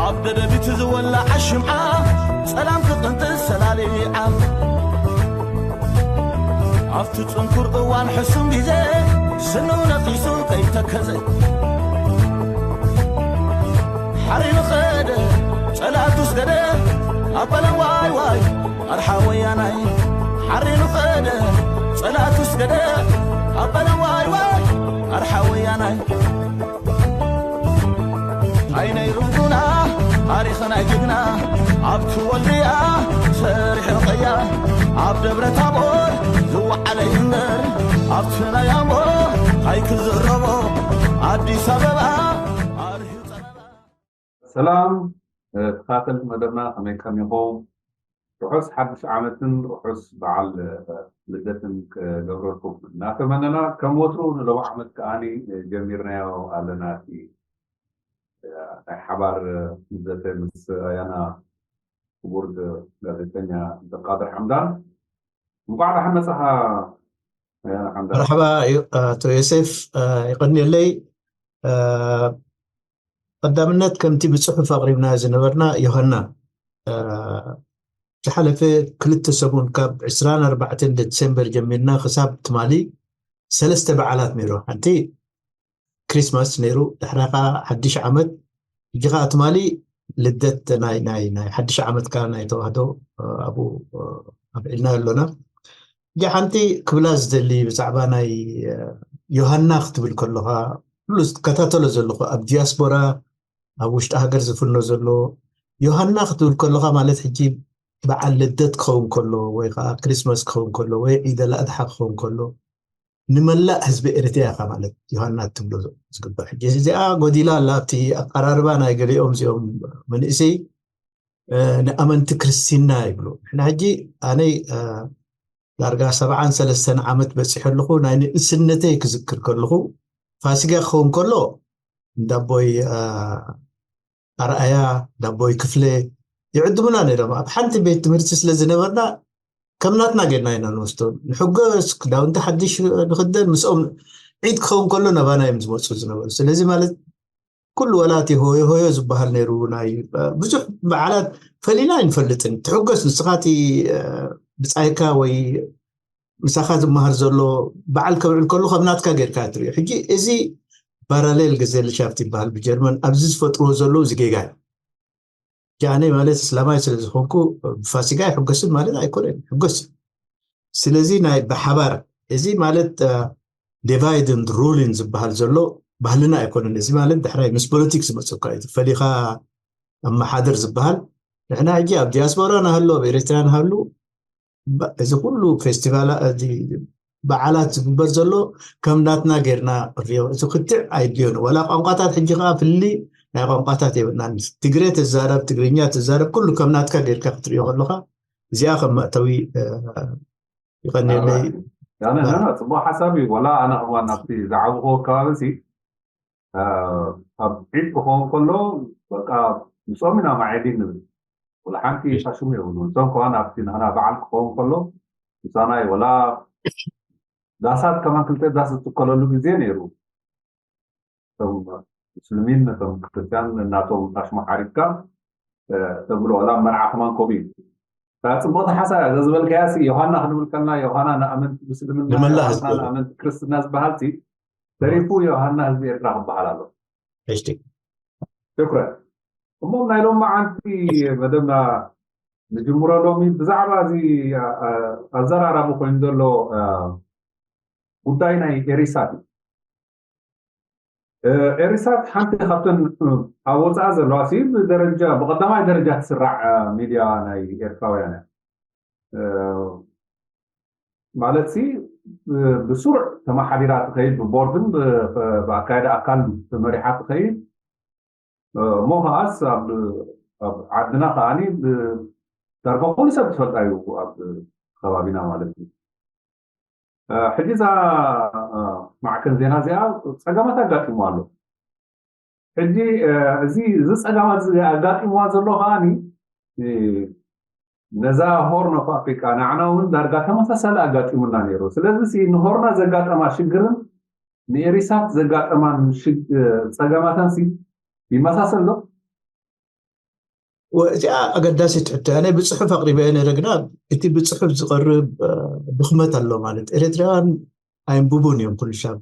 ኣብ ደደቢት ዝወላዓ ሽምዓ ጸላም ክቕንጥስ ሰላሊዓ ኣብቲ ጽንኩር እዋን ሕሱም ግዜ ስኑ ነቂሱ ከይተከዘ ሓሪኑ ኸደ ጸላቱ ስገደ ኣበለ ዋይ ዋይ ኣርሓ ወያናይ ሓሪኑ ኸደ ጸላቱ ስገደ ኣበለ ዋይ ዋይ ኣርሓ ወያናይ ኣይነይ ርጉና ታሪኽ ናይ ጅግና ኣብቲ ወልድያ ሰሪሑ ቀያ ኣብ ደብረ ታቦር ዝወዓለ ይንበር ኣብቲ ናይ ኣምቦ ኣይክዝረቦ ኣዲስ ኣበባ ኣርሂቡ ጸበባ ሰላም ተኻተልቲ መደብና ከመይ ከሚኹም ርሑስ ሓድሽ ዓመትን ርሑስ በዓል ልደትን ክገብረልኩም እናተመነና ከም ወትሩ ንሎሚ ዓመት ከዓኒ ጀሚርናዮ ኣለና እቲ ናይ ሓባር ዘተ ምስ ኣያና ክቡር ጋዜጠኛ ዓብደልቃድር ሓምዳን እንኳዕ ደሓን መጻኻ ኣያና ሓምዳን መርሓባ ኣቶ ዮሴፍ ይቐንየለይ ቀዳምነት ከምቲ ብጽሑፍ ኣቕሪብና ዝነበርና ዮሃና ዝሓለፈ ክልተ ሰሙን ካብ ዕስራን ኣርባዕተን ደሴምበር ጀሚርና ክሳብ ትማሊ ሰለስተ በዓላት ነይሩ። ሓንቲ ክሪስማስ ነይሩ፣ ድሕራ ከዓ ሓድሽ ዓመት፣ ሕጂ ከዓ ትማሊ ልደት ናይ ናይ ናይ ሓድሽ ዓመት ከዓ ናይ ተዋህዶ ኣብኡ ኣብዒልና ኣሎና። ሕጂ ሓንቲ ክብላ ዝደሊ ብዛዕባ ናይ ዮሃና ክትብል ከለኻ ኩሉ ዝከታተሎ ዘለኹ ኣብ ዲያስፖራ ኣብ ውሽጢ ሃገር ዝፍኖ ዘሎ ዮሃና ክትብል ከለኻ ማለት ሕጂ በዓል ልደት ክኸውን ከሎ ወይ ከዓ ክሪስማስ ክኸውን ከሎ ወይ ዒደል ኣድሓ ክኸውን ከሎ ንመላእ ህዝቢ ኤርትራ ኢኻ ማለት ዮሃና ትብሎ ዝግባእ ሕጂ እዚኣ ጎዲላ ኣላ ኣብቲ ኣቀራርባ ናይ ገሊኦም እዚኦም መንእሰይ ንኣመንቲ ክርስቲና ይብሉ ንሕና ሕጂ ኣነይ ዳርጋ ሰብዓን ሰለስተን ዓመት በፂሑ ኣለኹ ናይ ንእስነተይ ክዝክር ከለኹ ፋሲጋ ክኸውን ከሎ እንዳቦይ ኣርኣያ ዳቦይ ክፍለ ይዕድሙና ነይሮም ኣብ ሓንቲ ቤት ትምህርቲ ስለ ዝነበርና ከም ናትና ጌርና ኢና ንወስዶ ንሕጎስ ክዳውንቲ ሓድሽ ንክደን ምስኦም ዒድ ክኸውን ከሎ ናባና እዮም ዝመፁ ዝነበሩ ስለዚ ማለት ኩሉ ወላ እቲ ሆዮ ሆዮ ዝበሃል ነይሩ ናይ ብዙሕ በዓላት ፈሊና ኣይንፈልጥን ትሕጎስ ንስኻ እቲ ብፃይካ ወይ ምሳኻ ዝመሃር ዘሎ በዓል ከብዕል ከሉ ከም ናትካ ጌርካ ትሪኦ ሕጂ እዚ ፓራሌል ገዘልሻፍት ይበሃል ብጀርመን ኣብዚ ዝፈጥርዎ ዘለዉ እዚ ጌጋ እዩ ጃነ ማለት እስላማይ ስለ ዝኾንኩ ብፋሲጋ ይሕጎስን ማለት ኣይኮነን ይሕጎስ ስለዚ ናይ ብሓባር እዚ ማለት divide and rule ዝበሃል ዘሎ ባህልና ኣይኮነን እዚ ማለት ድሕራይ ምስ ፖለቲክስ ዝመፀካ እዩ ፈሊኻ ኣመሓድር ዝበሃል ንሕና ሕጂ ኣብ ዲያስፖራ ናሃሉ ኣብ ኤርትራ ናሃሉ እዚ ኩሉ ፌስቲቫላ በዓላት ዝግበር ዘሎ ከም ናትና ጌርና ሪኦ እዚ ክትዕ ኣይድልዮን ወላ ቋንቋታት ሕጂ ከዓ ፍሊ ናይ ቋንቋታት የብልና ትግሬ ትዛረብ ትግርኛ ትዛረብ ኩሉ ከም ናትካ ጌርካ ክትሪኦ ከለካ እዚኣ ከም መእተዊ ይቀንየለይ ጽቡቅ ሓሳብ እዩ ወላ ኣነ ክዋ ናብቲ ዝዓብኮ ከባቢ ኣብ ዒድ ክኸውን ከሎ በቃ ምስኦም ኢና ማዕዲ ንብል ወላ ሓንቲ ሻሽሙ የብሉ እዞም ከዋን ኣብቲ ንህና በዓል ክኸውን ከሎ ምሳናይ ወላ ዳሳት ከማን ክልተ ዳስ ዝትከለሉ ግዜ ነይሩ እቶም ሙስልሚን ነቶም ክርስትያን እናቶም ሻሽሙ ሓሪድካ ተብሎ ወላ መርዓ ከማን ከምኡ እዩ ጽቡቕቲ ሓሳብ እያ ዝበልካያ ዮሃና ክንብል ከልና ዮሃና ንኣመንቲ ምስልምና ንመላእ ዮሃና ህዝቢ ንኣመንቲ ክርስትና ዝበሃል ተሪፉ ዮሃና ህዝቢ ኤርትራ ክበሃል ኣሎ ሕሽቲ ሽኩረን እሞ ናይ ሎም መዓንቲ መደብና ንጅምሮ ሎሚ ብዛዕባ እዚ ኣዘራራቢ ኮይኑ ዘሎ ጉዳይ ናይ ኤሪሳት እዩ ኤሪሳት ሓንቲ ካብተን ኣብ ወፃኢ ዘለዋ ሲ ብደረጃ ብቀዳማይ ደረጃ ትስራዕ ሚድያ ናይ ኤርትራውያን እያ ማለት ሲ ብስሩዕ ተመሓዲራ ትኸይድ ብቦርድን ብኣካየዳ ኣካል ተመሪሓ ትኸይድ እሞ ከዓስ ኣብ ዓድና ከዓኒ ዳርጋ ኩሉ ሰብ ትፈልጣ እዩ ኣብ ከባቢና ማለት እዩ ሕጂ እዛ ማዕከን ዜና እዚኣ ጸገማት ኣጋጢሞ ኣሎ። ሕጂ እዚ እዚ ጸገማት እዚ ኣጋጢምዋ ዘሎ ከዓኒ ነዛ ሆርን ኦፍ ኣፍሪካ ንዓና እውን ዳርጋ ተመሳሳሊ ኣጋጢሙና ነይሩ። ስለዚ ንሆርና ዘጋጠማ ሽግርን ንኤሪሳት ዘጋጠማን ጸገማታን ይመሳሰል ዶ? እዚኣ ኣገዳሲት ሕቶ እያ። ናይ ብፅሑፍ ኣቅሪበ ነረ ግና እቲ ብፅሑፍ ዝቀርብ ድክመት ኣሎ ማለት ኤርትራውያን ኣይንብቡን እዮም ኩሉ ሻብ።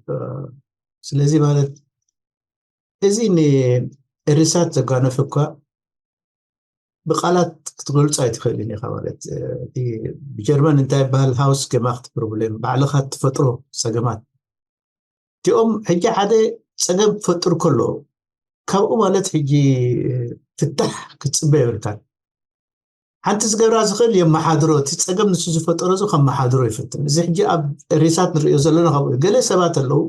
ስለዚ ማለት እዚ ንኤሪሳት ዘጋነፍ እኳ ብቃላት ክትገልፁ ኣይትኽእልን ኢኻ ማለት ብጀርመን እንታይ ይበሃል ሃውስ ገማክት ፕሮብሌም ባዕልካ ትፈጥሮ ፀገማት እቲኦም ሕጂ ሓደ ፀገም ክፈጥር ከሎ ካብኡ ማለት ሕጂ ፍታሕ ክትፅበ የብልካን። ሓንቲ ዝገብራ ዝኽእል የመሓድሮ እቲ ፀገም ንሱ ዝፈጠሮ ዚ ከመሓድሮ ይፍትን። እዚ ሕጂ ኣብ ሬሳት ንሪኦ ዘለና ካብኡ ገለ ሰባት ኣለዉ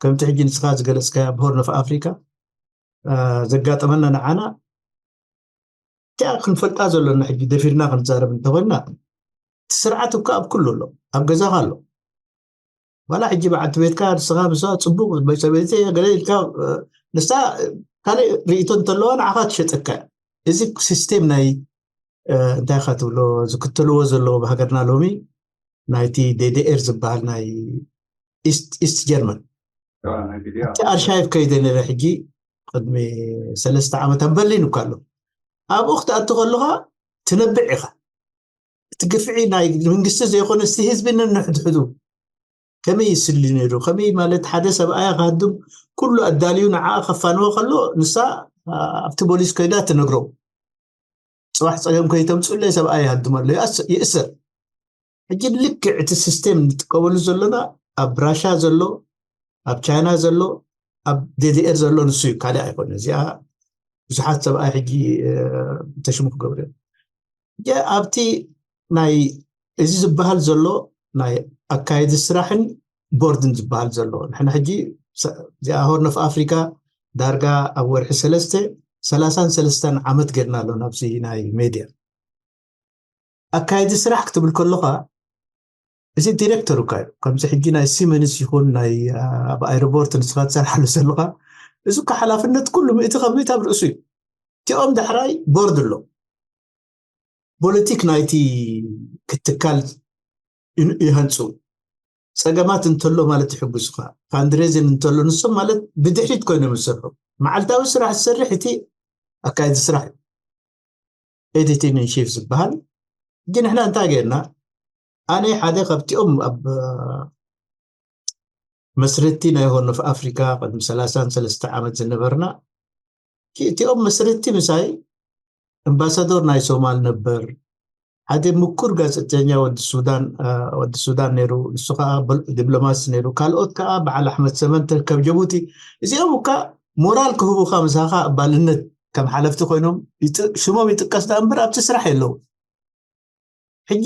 ከምቲ ሕጂ ንስኻ ዝገለፅካ ኣብ ሆርን ኦፍ ኣፍሪካ ዘጋጠመና ንዓና እቲኣ ክንፈልጣ ዘለና ሕጂ ደፊርና ክንዛረብ እንተኮይና እቲ ስርዓት እኳ ኣብ ኩሉ ኣሎ ኣብ ገዛኻ ኣሎ ዋላ ሕጂ በዓልቲ ቤትካ ንስኻ ምሳ ፅቡቅ ሰበይቲ ገለ ኢልካ ንሳ ካልእ ርእቶ እንተለዋ ንዓኻ ትሸጠካ እዚ ሲስቴም ናይ እንታይ ካ ትብሎ ዝክተልዎ ዘለዎ ብሃገርና ሎሚ ናይቲ ዴድኤር ዝበሃል ናይ ኢስት ጀርመን እቲ ኣርሻይቭ ከይደ ነረ ሕጂ ቅድሚ ሰለስተ ዓመት ኣብ በርሊን እኳ ኣሎ ኣብኡ ክትኣቱ ከለካ ትነብዕ ኢኻ እቲ ግፍዒ ናይ መንግስቲ ዘይኮነ ሲ ህዝቢ ነንሕድሕዱ ከመይ ይስሊ ነይሩ ከመይ ማለት ሓደ ሰብኣያ ክሃድም ኩሉ ኣዳልዩ ንዓ ከፋንዎ ከሎ ንሳ ኣብቲ ቦሊስ ከይዳ ትነግሮ ፅባሕ ፀገም ከይተምፅኡለይ ሰብኣይ ይሃድም ኣሎ ይእስር ሕጂ ልክዕ እቲ ሲስቴም ንጥቀመሉ ዘለና ኣብ ራሻ ዘሎ ኣብ ቻይና ዘሎ ኣብ ዴድኤር ዘሎ ንሱ እዩ ካልእ ኣይኮነ እዚኣ ብዙሓት ሰብኣይ ሕጂ ተሽሙ ክገብሩ እዮም ኣብቲ ናይ እዚ ዝበሃል ዘሎ ናይ ኣካየዲ ስራሕን ቦርድን ዝበሃል ዘሎ ንሕና ሕጂ እዚኣ ሆርን ኦፍ ኣፍሪካ ዳርጋ ኣብ ወርሒ ሰለስተ ሰላሳን ሰለስታን ዓመት ገድና ኣሎ ናብዚ ናይ ሜድያ ኣካየዲ ስራሕ ክትብል ከለካ እዚ ዲሬክተር እኳ እዩ ከምዚ ሕጂ ናይ ሲመንስ ይኹን ናይ ኣብ ኣይሮቦርት ንስኻ ትሰርሓሉ ዘለካ እዚ እኳ ሓላፍነት ኩሉ ምእቲ ካብ ምእቲ ኣብ ርእሱ እዩ እቲኦም ዳሕራይ ቦርድ ኣሎ ፖለቲክ ናይቲ ክትካል ይሃንፁ ፀገማት እንተሎ ማለት ይሕጉስካ ፋንድሬዝን እንተሎ ንሶም ማለት ብድሕሪት ኮይኖም ዝሰርሑ መዓልታዊ ስራሕ ዝሰርሕ እቲ ኣካየዲ ስራሕ እዩ ኤዲቲንግ ን ሺፍ ዝበሃል ሕጂ ንሕና እንታይ ገይርና ኣነ ሓደ ካብቲኦም ኣብ መስረቲ ናይ ሆርን ኦፍ ኣፍሪካ ቅድሚ ሰላሳን ሰለስተ ዓመት ዝነበርና እቲኦም መስረቲ ምሳይ ኣምባሳዶር ናይ ሶማል ነበር ሓደ ምኩር ጋዜጠኛ ወዲ ሱዳን ነይሩ ንሱ ከዓ ዲፕሎማሲ ነይሩ ካልኦት ከዓ በዓል ኣሕመድ ሰመንተ ካብ ጀቡቲ እዚኦም እካ ሞራል ክህቡካ ምሳኻ ኣባልነት ከም ሓለፍቲ ኮይኖም ሽሞም ይጥቀስ ዳ እምበር ኣብቲ ስራሕ የለው ሕጂ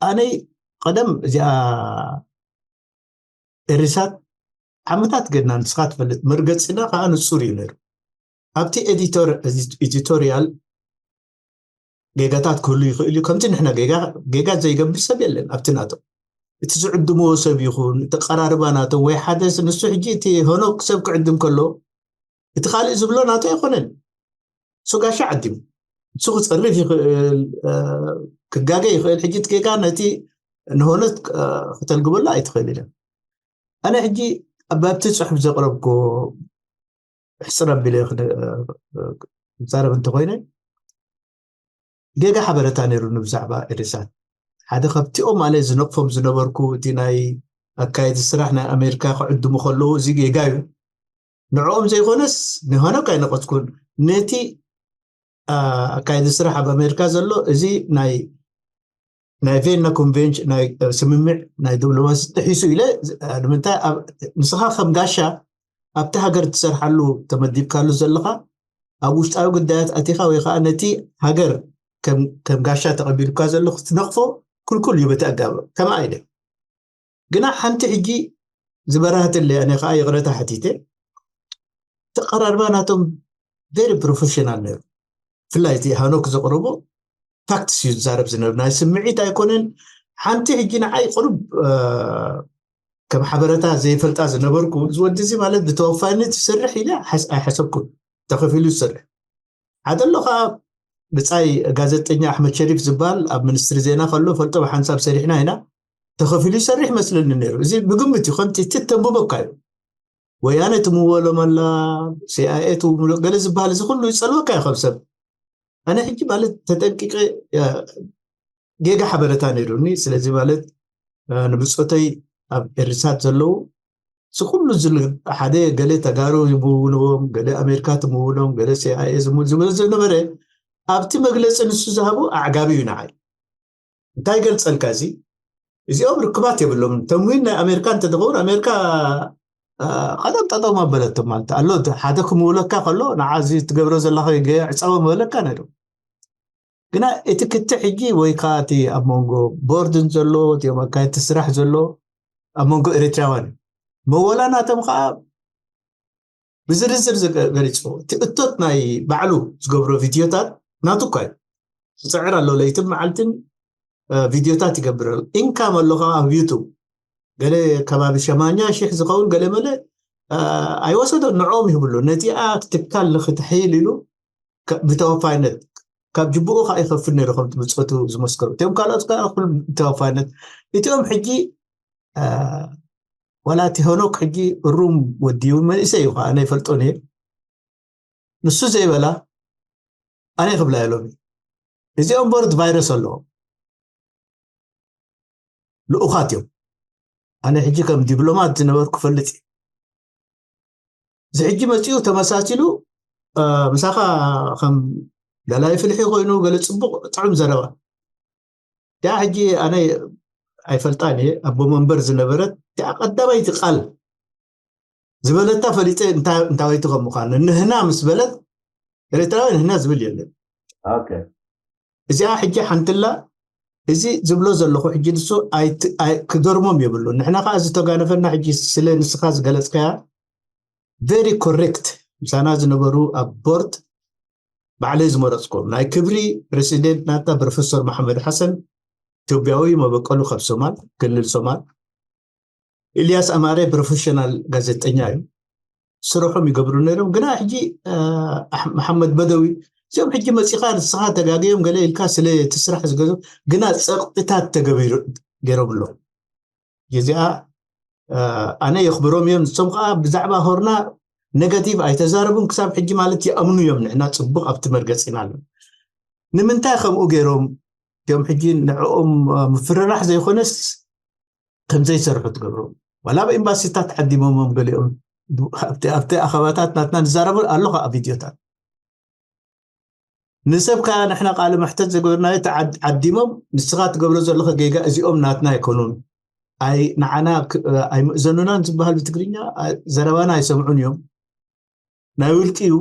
ኣነይ ቀደም እዚኣ ኤሪሳት ዓመታት ገድና ንስኻ ትፈልጥ መርገፂና ከዓ ንፁር እዩ ነይሩ ኣብቲ ኤዲቶሪያል ጌጋታት ክህሉ ይኽእል እዩ ከምቲ ንሕና ጌጋ ዘይገብር ሰብ የለን ኣብቲ ናቶም እቲ ዝዕድምዎ ሰብ ይኹን እቲ ቀራርባ ናቶም ወይ ሓደ ንሱ ሕጂ እቲ ሆኖክ ሰብ ክዕድም ከሎ እቲ ካልእ ዝብሎ ናቶ ኣይኮነን እሱ ጋሻ ዓዲሙ እሱ ክፀርፍ ይኽእል ክጋገ ይኽእል ሕጂ እቲ ጌጋ ነቲ ንሆነት ክተልግበሉ ኣይትኽእል ኢለ ኣነ ሕጂ ኣብቲ ፅሑፍ ዘቅረብኩ ሕፅር ኣቢለ ክዛረብ እንተኮይነ ጌጋ ሓበረታ ነይሩኒ ብዛዕባ ኤሪሳት ሓደ ካብቲኦም ኣነ ዝነቅፎም ዝነበርኩ እቲ ናይ ኣካየዲ ስራሕ ናይ ኣሜሪካ ክዕድሙ ከለዉ እዚ ጌጋ እዩ ንዕኦም ዘይኮነስ ንሆነ ኣይነቀፅኩን ነቲ ኣካየዲ ስራሕ ኣብ ኣሜሪካ ዘሎ እዚ ናይ ናይ ቬና ኮንቬንሽን ናይ ስምምዕ ናይ ዲፕሎማሲ ጥሒሱ ኢለ ንምንታይ ንስኻ ከም ጋሻ ኣብቲ ሃገር ትሰርሓሉ ተመዲብካሉ ዘለኻ ኣብ ውሽጣዊ ጉዳያት ኣቲኻ ወይ ከዓ ነቲ ሃገር ከም ጋሻ ተቐቢሉካ ዘሎ ክትነቕፎ ክልኩል እዩ በቲ ኣጋባብ ከማ ኢለ ግና ሓንቲ ሕጂ ዝበራህትለይ ኣነ ከዓ ይቕረታ ሓቲተ ተቐራርባ ናቶም ቨሪ ፕሮፌሽናል ነይሩ ብፍላይ እቲ ሃኖክ ዘቕረቦ ፋክትስ እዩ ዝዛረብ ዝነብ ናይ ስምዒት ኣይኮነን ሓንቲ ሕጂ ንዓይ ቁሩብ ከም ሓበረታ ዘይፈልጣ ዝነበርኩ፣ እዚ ወዲ እዚ ማለት ብተወፋይነት ይሰርሕ ኢለ ኣይሓሰብኩን። ተኸፊሉ ይሰርሕ። ሓደ ኣሎ ከዓ ብፃይ ጋዜጠኛ ኣሕመድ ሸሪፍ ዝበሃል ኣብ ሚኒስትሪ ዜና ከሎ ፈልጦ ብሓንሳብ ሰሪሕና ኢና። ተኸፊሉ ይሰርሕ ይመስለኒ ነይሩ። እዚ ብግምት እዩ። ከምቲ እቲ ተንብበካ እዩ። ወያነ ትምወሎም ኣላ፣ ሲኣይኤ ትምወሎ፣ ገለ ዝበሃል እዚ ኩሉ ይፀልወካ እዩ ከም ሰብ። ኣነ ሕጂ ማለት ተጠንቂቀ ጌጋ ሓበረታ ነይሩኒ። ስለዚ ማለት ንብፆተይ ኣብ ኤሪሳት ዘለዉ እዚ ኩሉ ዝል ሓደ ገለ ተጋሩ ይምውልዎም፣ ገለ ኣሜሪካ ትምውሎም፣ ገለ ሲኣይኤ ዝብል ዝነበረ ኣብቲ መግለፂ ንሱ ዝሃቡ ኣዕጋቢ እዩ ንዓይ። እንታይ ገልፀልካ እዚ? እዚኦም ርክባት የብሎም። ተምዊን ናይ ኣሜሪካ እንተዝኸውን ኣሜሪካ ቀደም ጠጠው መበለቶም ማለት ኣሎ። ሓደ ክምውለካ ከሎ ንዓ እዚ ትገብሮ ዘለካ ዕፃወ መበለካ ነይሩ። ግና እቲ ክትዕ ሕጂ ወይ ከዓ እቲ ኣብ መንጎ ቦርድን ዘሎ እቲኦም ኣካየድቲ ስራሕ ዘሎ ኣብ መንጎ ኤርትራውያን እዩ። መወላ ናቶም ከዓ ብዝርዝር ገሊፅዎ። እቲ እቶት ናይ ባዕሉ ዝገብሮ ቪድዮታት ናቱ እኳ እዩ። ዝፅዕር ኣሎ። ለይትን መዓልትን ቪድዮታት ይገብር ኣሎ። ኢንካም ኣሎ ከዓ ኣብ ዩቱብ ገለ ከባቢ ሸማኛ ሽሕ ዝኸውን ገለ መለ ኣይወሰዶ ንዕኦም ይህብሉ። ነዚኣ ትካል ንክትሕይል ኢሉ ብተወፋይነት ካብ ጅብኡ ከዓ ይኸፍል ነይሩ። ከምቲ ብፆቱ ዝመስከሩ እቲኦም ካልኦት ከዓ ብተወፋይነት እቲኦም ሕጂ ዋላ እቲ ሄኖክ ሕጂ ሩም ወዲኡ መንእሰይ እዩ ከዓ ነይፈልጦን እየ። ንሱ ዘይበላ ኣነ ክብላ የሎም። እዚኦም ቦርድ ቫይረስ ኣለዎም። ልኡኻት እዮም። ኣነ ሕጂ ከም ዲፕሎማት ዝነበርኩ ፈልጥ እየ። እዚ ሕጂ መፂኡ ተመሳሲሉ ምሳኻ ከም ላላይ ፍልሒ ኮይኑ ገለ ፅቡቕ ጥዑም ዘረባ ያ ሕጂ ኣነ ኣይፈልጣን እየ። ኣቦ መንበር ዝነበረት ያ ቀዳማይቲ ቃል ዝበለታ ፈሊጠ። እንታወይቲ ከም ምዃን ንህና ምስ በለት ኤርትራዊ ንህና ዝብል የለን። እዚኣ ሕጂ ሓንትላ እዚ ዝብሎ ዘለኹ ሕጂ ንሱ ክገርሞም የብሉ። ንሕና ከዓ ዝተጋነፈና ሕጂ ስለ ንስኻ ዝገለፅከያ very correct ምሳና ዝነበሩ ኣብ ቦርድ ባዕለይ ዝመረፅኮም ናይ ክብሪ ፕሬሲደንት ናታ ፕሮፌሰር መሓመድ ሓሰን ኢትዮጵያዊ መበቀሉ ካብ ሶማል ክልል ሶማል። ኢልያስ ኣማረ ፕሮፌሽናል ጋዜጠኛ እዩ። ስርሖም ይገብሩ ነይሮም። ግና ሕጂ መሓመድ በደዊ እዚኦም ሕጂ መፂኻ ንስኻ ተጋገዮም ገለ ኢልካ ስለ እቲ ስራሕ ዝገዞ ግና ፀቕጥታት ተገቢሩ ገይሮም ኣለዉ። እዚኣ ኣነ የኽብሮም እዮም። ንሶም ከዓ ብዛዕባ ሆርና ኔጋቲቭ ኣይተዛረቡን ክሳብ ሕጂ ማለት ይኣምኑ እዮም። ንሕና ፅቡቕ ኣብቲ መርገፂ ኢና ኣለና። ንምንታይ ከምኡ ገይሮም እዮም ሕጂ ንዕኦም ምፍርራሕ ዘይኮነስ ከም ዘይሰርሑ ትገብሮም? ዋላ ኣብ ኤምባሲታት ዓዲሞሞም ገሊኦም ኣብቲ ኣኸባታት ናትና ንዛረቡ ኣሎ ከዓ ቪድዮታት ንሰብ ከዓ ንሕና ቃለ መሕተት ዘገበርናዮ ዓዲሞም ንስኻ ትገብሮ ዘለኸ ጌጋ እዚኦም ናትና ኣይኮኑን፣ ኣይ ንዓና ኣይምእዘኑናን ዝበሃል ብትግርኛ ዘረባና ኣይሰምዑን እዮም። ናይ ውልቂ እዩ።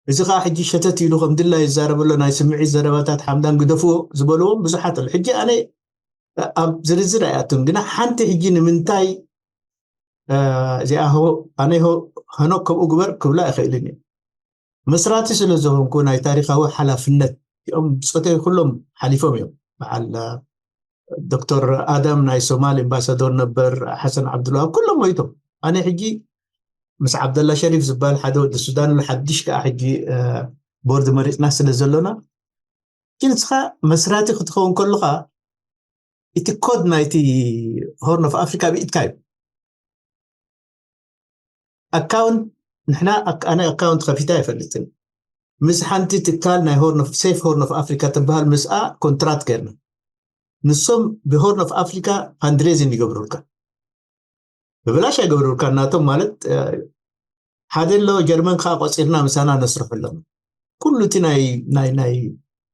እዚ ከዓ ሕጂ ሸተት ኢሉ ከም ድላ ይዛረብ ኣሎ። ናይ ስምዒት ዘረባታት ሓምዳን ግደፍዎ ዝበልዎም ብዙሓት ኣሎ። ሕጂ ኣነ ኣብ ዝርዝር ኣይኣቱን፣ ግና ሓንቲ ሕጂ ንምንታይ እዚኣ ኣነ ሄኖክ ከምኡ ግበር ክብላ ኣይኽእልን እየ። መስራቲ ስለ ዝኾንኩ ናይ ታሪኻዊ ሓላፍነት እኦም ብፆተይ ኩሎም ሓሊፎም እዮም። በዓል ዶክተር ኣዳም ናይ ሶማል ኤምባሳዶር ነበር፣ ሓሰን ዓብዱልዋሃብ ኩሎም ሞይቶም። ኣነ ሕጂ ምስ ዓብደላ ሸሪፍ ዝበሃል ሓደ ወዲ ሱዳን ኣሎ። ሓድሽ ከዓ ሕጂ ቦርድ መሪፅና ስለ ዘሎና ግን ንስኻ መስራቲ ክትኸውን ከለኻ እቲ ኮድ ናይቲ ሆርን ኦፍ ኣፍሪካ ብኢድካ እዩ። ኣካውንት ንሕና ኣነ ኣካውንት ከፊታ ኣይፈልጥን። ምስ ሓንቲ ትካል ናይ ሆርን ኦፍ ሴፍ ሆርን ኦፍ ኣፍሪካ ትበሃል ምስኣ ኮንትራት ገርና ንሶም ብሆርን ኦፍ ኣፍሪካ ፋንድሬዝን ይገብሩልካ። ብብላሽ ኣይገብሩልካ ናቶም ማለት ሓደ ኣሎ ጀርመን ከዓ ቆፂርና ምሳና ነስርሑ ኣለና። ኩሉ እቲ ናይ ናይ ናይ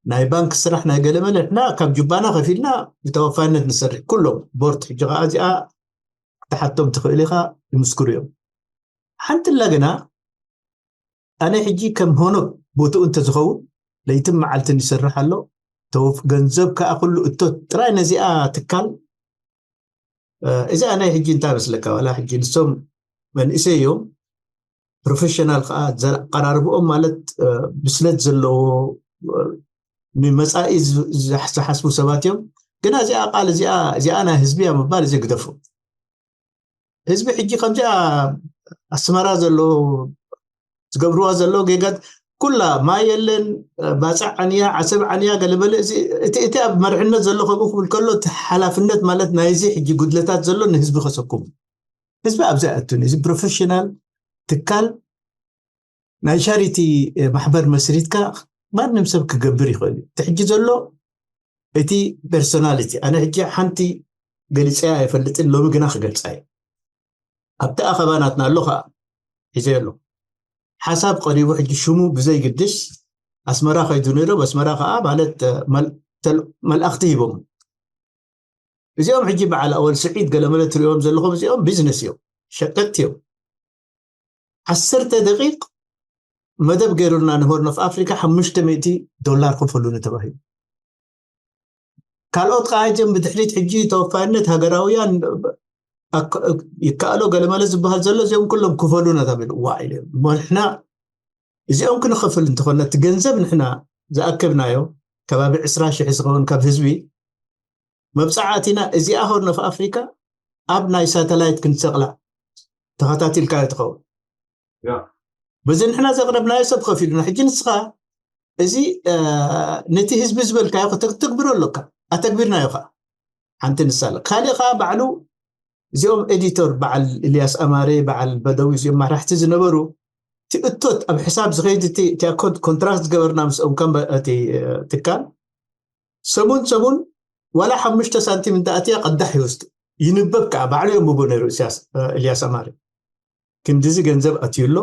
ናይ ባንክ ስራሕ ናይ ገለመለ ንሕና ካብ ጁባና ከፊልና ብተወፋይነት ንሰርሕ ኩሎም ቦርድ ሕጂ ከዓ እዚኣ ክትሓቶም ትኽእል ኢኻ ይምስክሩ እዮም። ሓንቲ ኣላ ግና ኣነ ሕጂ ከም ሆኖ ቦትኡ እንተዝኸውን ለይትን መዓልትን ይሰርሕ ኣሎ። ተወፍ ገንዘብ ከዓ ኩሉ እቶት ጥራይ ነዚኣ ትካል እዚኣ ናይ ሕጂ እንታይ መስለካ ዋላ ሕጂ ንሶም መንእሰይ እዮም። ፕሮፌሽናል ከዓ ኣቀራርብኦም ማለት ብስለት ዘለዎ ንመፃኢ ዝሓስቡ ሰባት እዮም። ግና እዚኣ ቃል እዚኣ እዚኣ ናይ ህዝቢ እያ ምባል እዚ ግደፉ። ህዝቢ ሕጂ ከምዚኣ ኣስመራ ዘሎ ዝገብርዋ ዘሎ ጌጋት ኩላ ማይ የለን፣ ባፅዕ ዓንያ፣ ዓሰብ ዓንያ፣ ገለመለ። እቲ እቲ ኣብ መርሕነት ዘሎ ከምኡ ክብል ከሎ እቲ ሓላፍነት ማለት ናይዚ ሕጂ ጉድለታት ዘሎ ንህዝቢ ከሰኩም። ህዝቢ ኣብዚ ኣእቱን እዚ ፕሮፌሽናል ትካል ናይ ቻሪቲ ማሕበር መስሪትካ ማንም ሰብ ክገብር ይኽእል እዩ። እቲ ሕጂ ዘሎ እቲ ፐርሶናሊቲ ኣነ ሕጂ ሓንቲ ገሊፀያ ኣይፈልጥን፣ ሎሚ ግና ክገልፃ እዩ። ኣብቲ ኣኸባ ናትና ኣሎ ከዓ ሒዘ ኣሎ ሓሳብ ቀሪቡ ሕጂ ሽሙ ብዘይግድስ ኣስመራ ከይዱ ነይሩ። ኣስመራ ከዓ ማለት መልኣኽቲ ሂቦም። እዚኦም ሕጂ በዓል ኣወል ስዒድ ገለመለ ትሪኦም ዘለኹም እዚኦም ቢዝነስ እዮም፣ ሸቀጥቲ እዮም። ዓሰርተ ደቂቅ መደብ ገይሩልና ንሆርን ኦፍ ኣፍሪካ ሓሙሽተ ሚእቲ ዶላር ክፈሉኒ ተባሂሉ። ካልኦት ከዓ ሕጂም ብድሕሪት ሕጂ ተወፋይነት ሃገራውያን ይከኣሎ ገለመለ ዝበሃል ዘሎ እዚኦም ኩሎም ክፈሉና ተባሂሉ። ዋ ኢለ ንሕና እዚኦም ክንኸፍል እንተኾነ እቲ ገንዘብ ንሕና ዝኣከብናዮ ከባቢ ዕስራ ሽሕ ዝኸውን ካብ ህዝቢ መብፃዕኣቲና እዚኣ ሆርን ኦፍ ኣፍሪካ ኣብ ናይ ሳተላይት ክንሰቕላ ተኸታቲልካዮ ትኸውን። በዚ ንሕና ዘቕረብናዮ ሰብ ከፊሉና። ሕጂ ንስኻ እዚ ነቲ ህዝቢ ዝበልካዮ ከተግብሮ ኣለካ። ኣተግቢርናዮ ከዓ ሓንቲ ንሳ ኣለ። ካልእ ከዓ ባዕሉ እዚኦም ኤዲቶር በዓል ኢልያስ ኣማረ በዓል በደዊ እዚኦም ማራሕቲ ዝነበሩ እቲ እቶት ኣብ ሕሳብ ዝኸይድ እቲ ኮንትራክት ዝገበርና ምስኦም ከም እቲ ትካል ሰሙን ሰሙን ዋላ ሓሙሽተ ሳንቲም እንተኣትያ ቀዳሕ ይወስዱ። ይንበብ ከዓ ባዕሉ የንብቦ ነይሩ ኢልያስ ኣማረ። ክንድዚ ገንዘብ ኣትዩ ኣሎ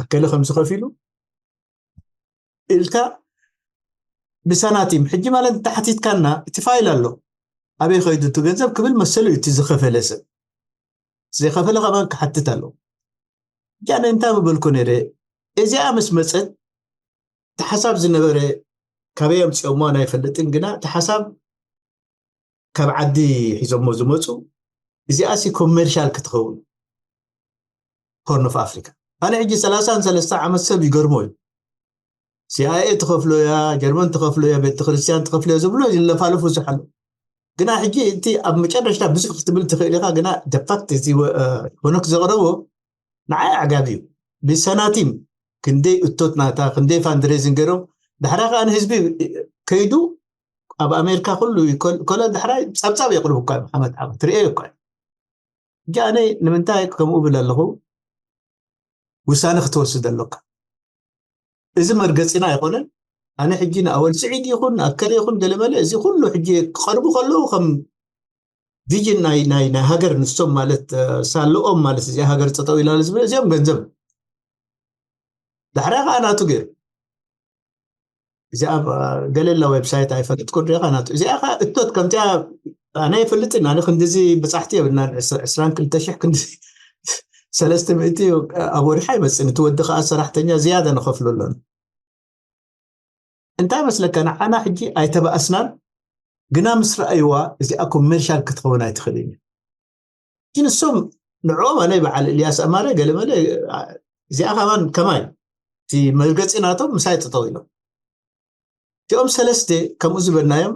ኣከለ ከምዚ ከፊሉ ኢልካ ብሳናቲም ሕጂ ማለት እንተሓቲትካና እቲ ፋይል ኣሎ ኣበይ ከይዱ እቲ ገንዘብ ክብል መሰሉ እዩ እቲ ዝኸፈለ ሰብ። ዘይኸፈለ ከማን ክሓትት ኣለዎ። ሕጂ ኣነ እንታይ ምበልኩ ነይረ እዚኣ ምስ መፀት እቲ ሓሳብ ዝነበረ ካበይ ኣምፅኦሞ ኣይፈልጥን ግና እቲ ሓሳብ ካብ ዓዲ ሒዞሞ ዝመፁ እዚኣሲ ኮመርሻል ክትኸውን ሆርን ኦፍ ኣፍሪካ ኣነ ሕጂ ሰላሳን ሰለስተ ዓመት ሰብ ይገርሞ እዩ። ሲኣይኤ ትኸፍሎ እያ፣ ጀርመን ትኸፍሎ እያ፣ ቤተክርስትያን ትኸፍሎ እያ ዝብሎ ይለፋልፉ ዝሓሉ ግና ሕጂ እቲ ኣብ መጨረሽታ ብዙሕ ክትብል ትኽእል ኢኻ ግና ደፋክት እዚ ሆኖክ ዘቕረቦ ንዓይ ኣዕጋቢ እዩ። ብሰናቲም ክንደይ እቶት ናታ ክንደይ ፋንድሬዚን ገይሮም ዳሕራ ከዓ ንህዝቢ ከይዱ ኣብ ኣሜሪካ ኩሉ ከሎ ዳሕራ ፀብፃብ የቕርቡ እኳ እዮም ሓመት ዓመት ትርእዮ እኳ እዩ። ሕጂ ኣነ ንምንታይ ከምኡ ብል ኣለኹ ውሳነ ክትወስድ ኣለካ። እዚ መርገፂና ኣይኮነን። ኣነ ሕጂ ንኣወል ስዒድ ይኹን ንኣከለ ይኹን ገለመለ እዚ ኩሉ ሕጂ ክቐርቡ ከለዉ ከም ቪዥን ናይ ናይ ናይ ሃገር ንሶም ማለት ሳለኦም ማለት እዚኣ ሃገር ጠጠው ኢላ ዝብል እዚኦም ገንዘብ ዳሕራ ከዓ ናቱ ገይሩ እዚኣ ገለላ ዌብሳይት ኣይፈልጥኩ ሪኻ ናቱ እዚኣ ከዓ እቶት ከምቲኣ ኣነ ይፈልጥን ኣነ ክንዲዚ ብፃሕቲ የብልና ዕስራን ክልተ ሽሕ ክንዲ ሰለስተ ሚእቲ ኣብ ወርሒ ኣይመፅን እቲ ወዲ ከዓ ሰራሕተኛ ዝያዳ ንኸፍሎ ኣለና እንታይ መስለካ ንዓና ሕጂ ኣይተባእስናን ግና ምስ ረኣይዋ እዚኣ ኮመርሻል ክትኸውን ኣይትኽእልን እዩ ግን እሶም ንዕኦም ኣነ በዓል እልያስ ኣማረ ገለመለ እዚኣ ከማን ከማይ እቲ መርገፂ ናቶም ምሳይ ጠጠው ኢሎም እቲኦም ሰለስተ ከምኡ ዝበልናዮም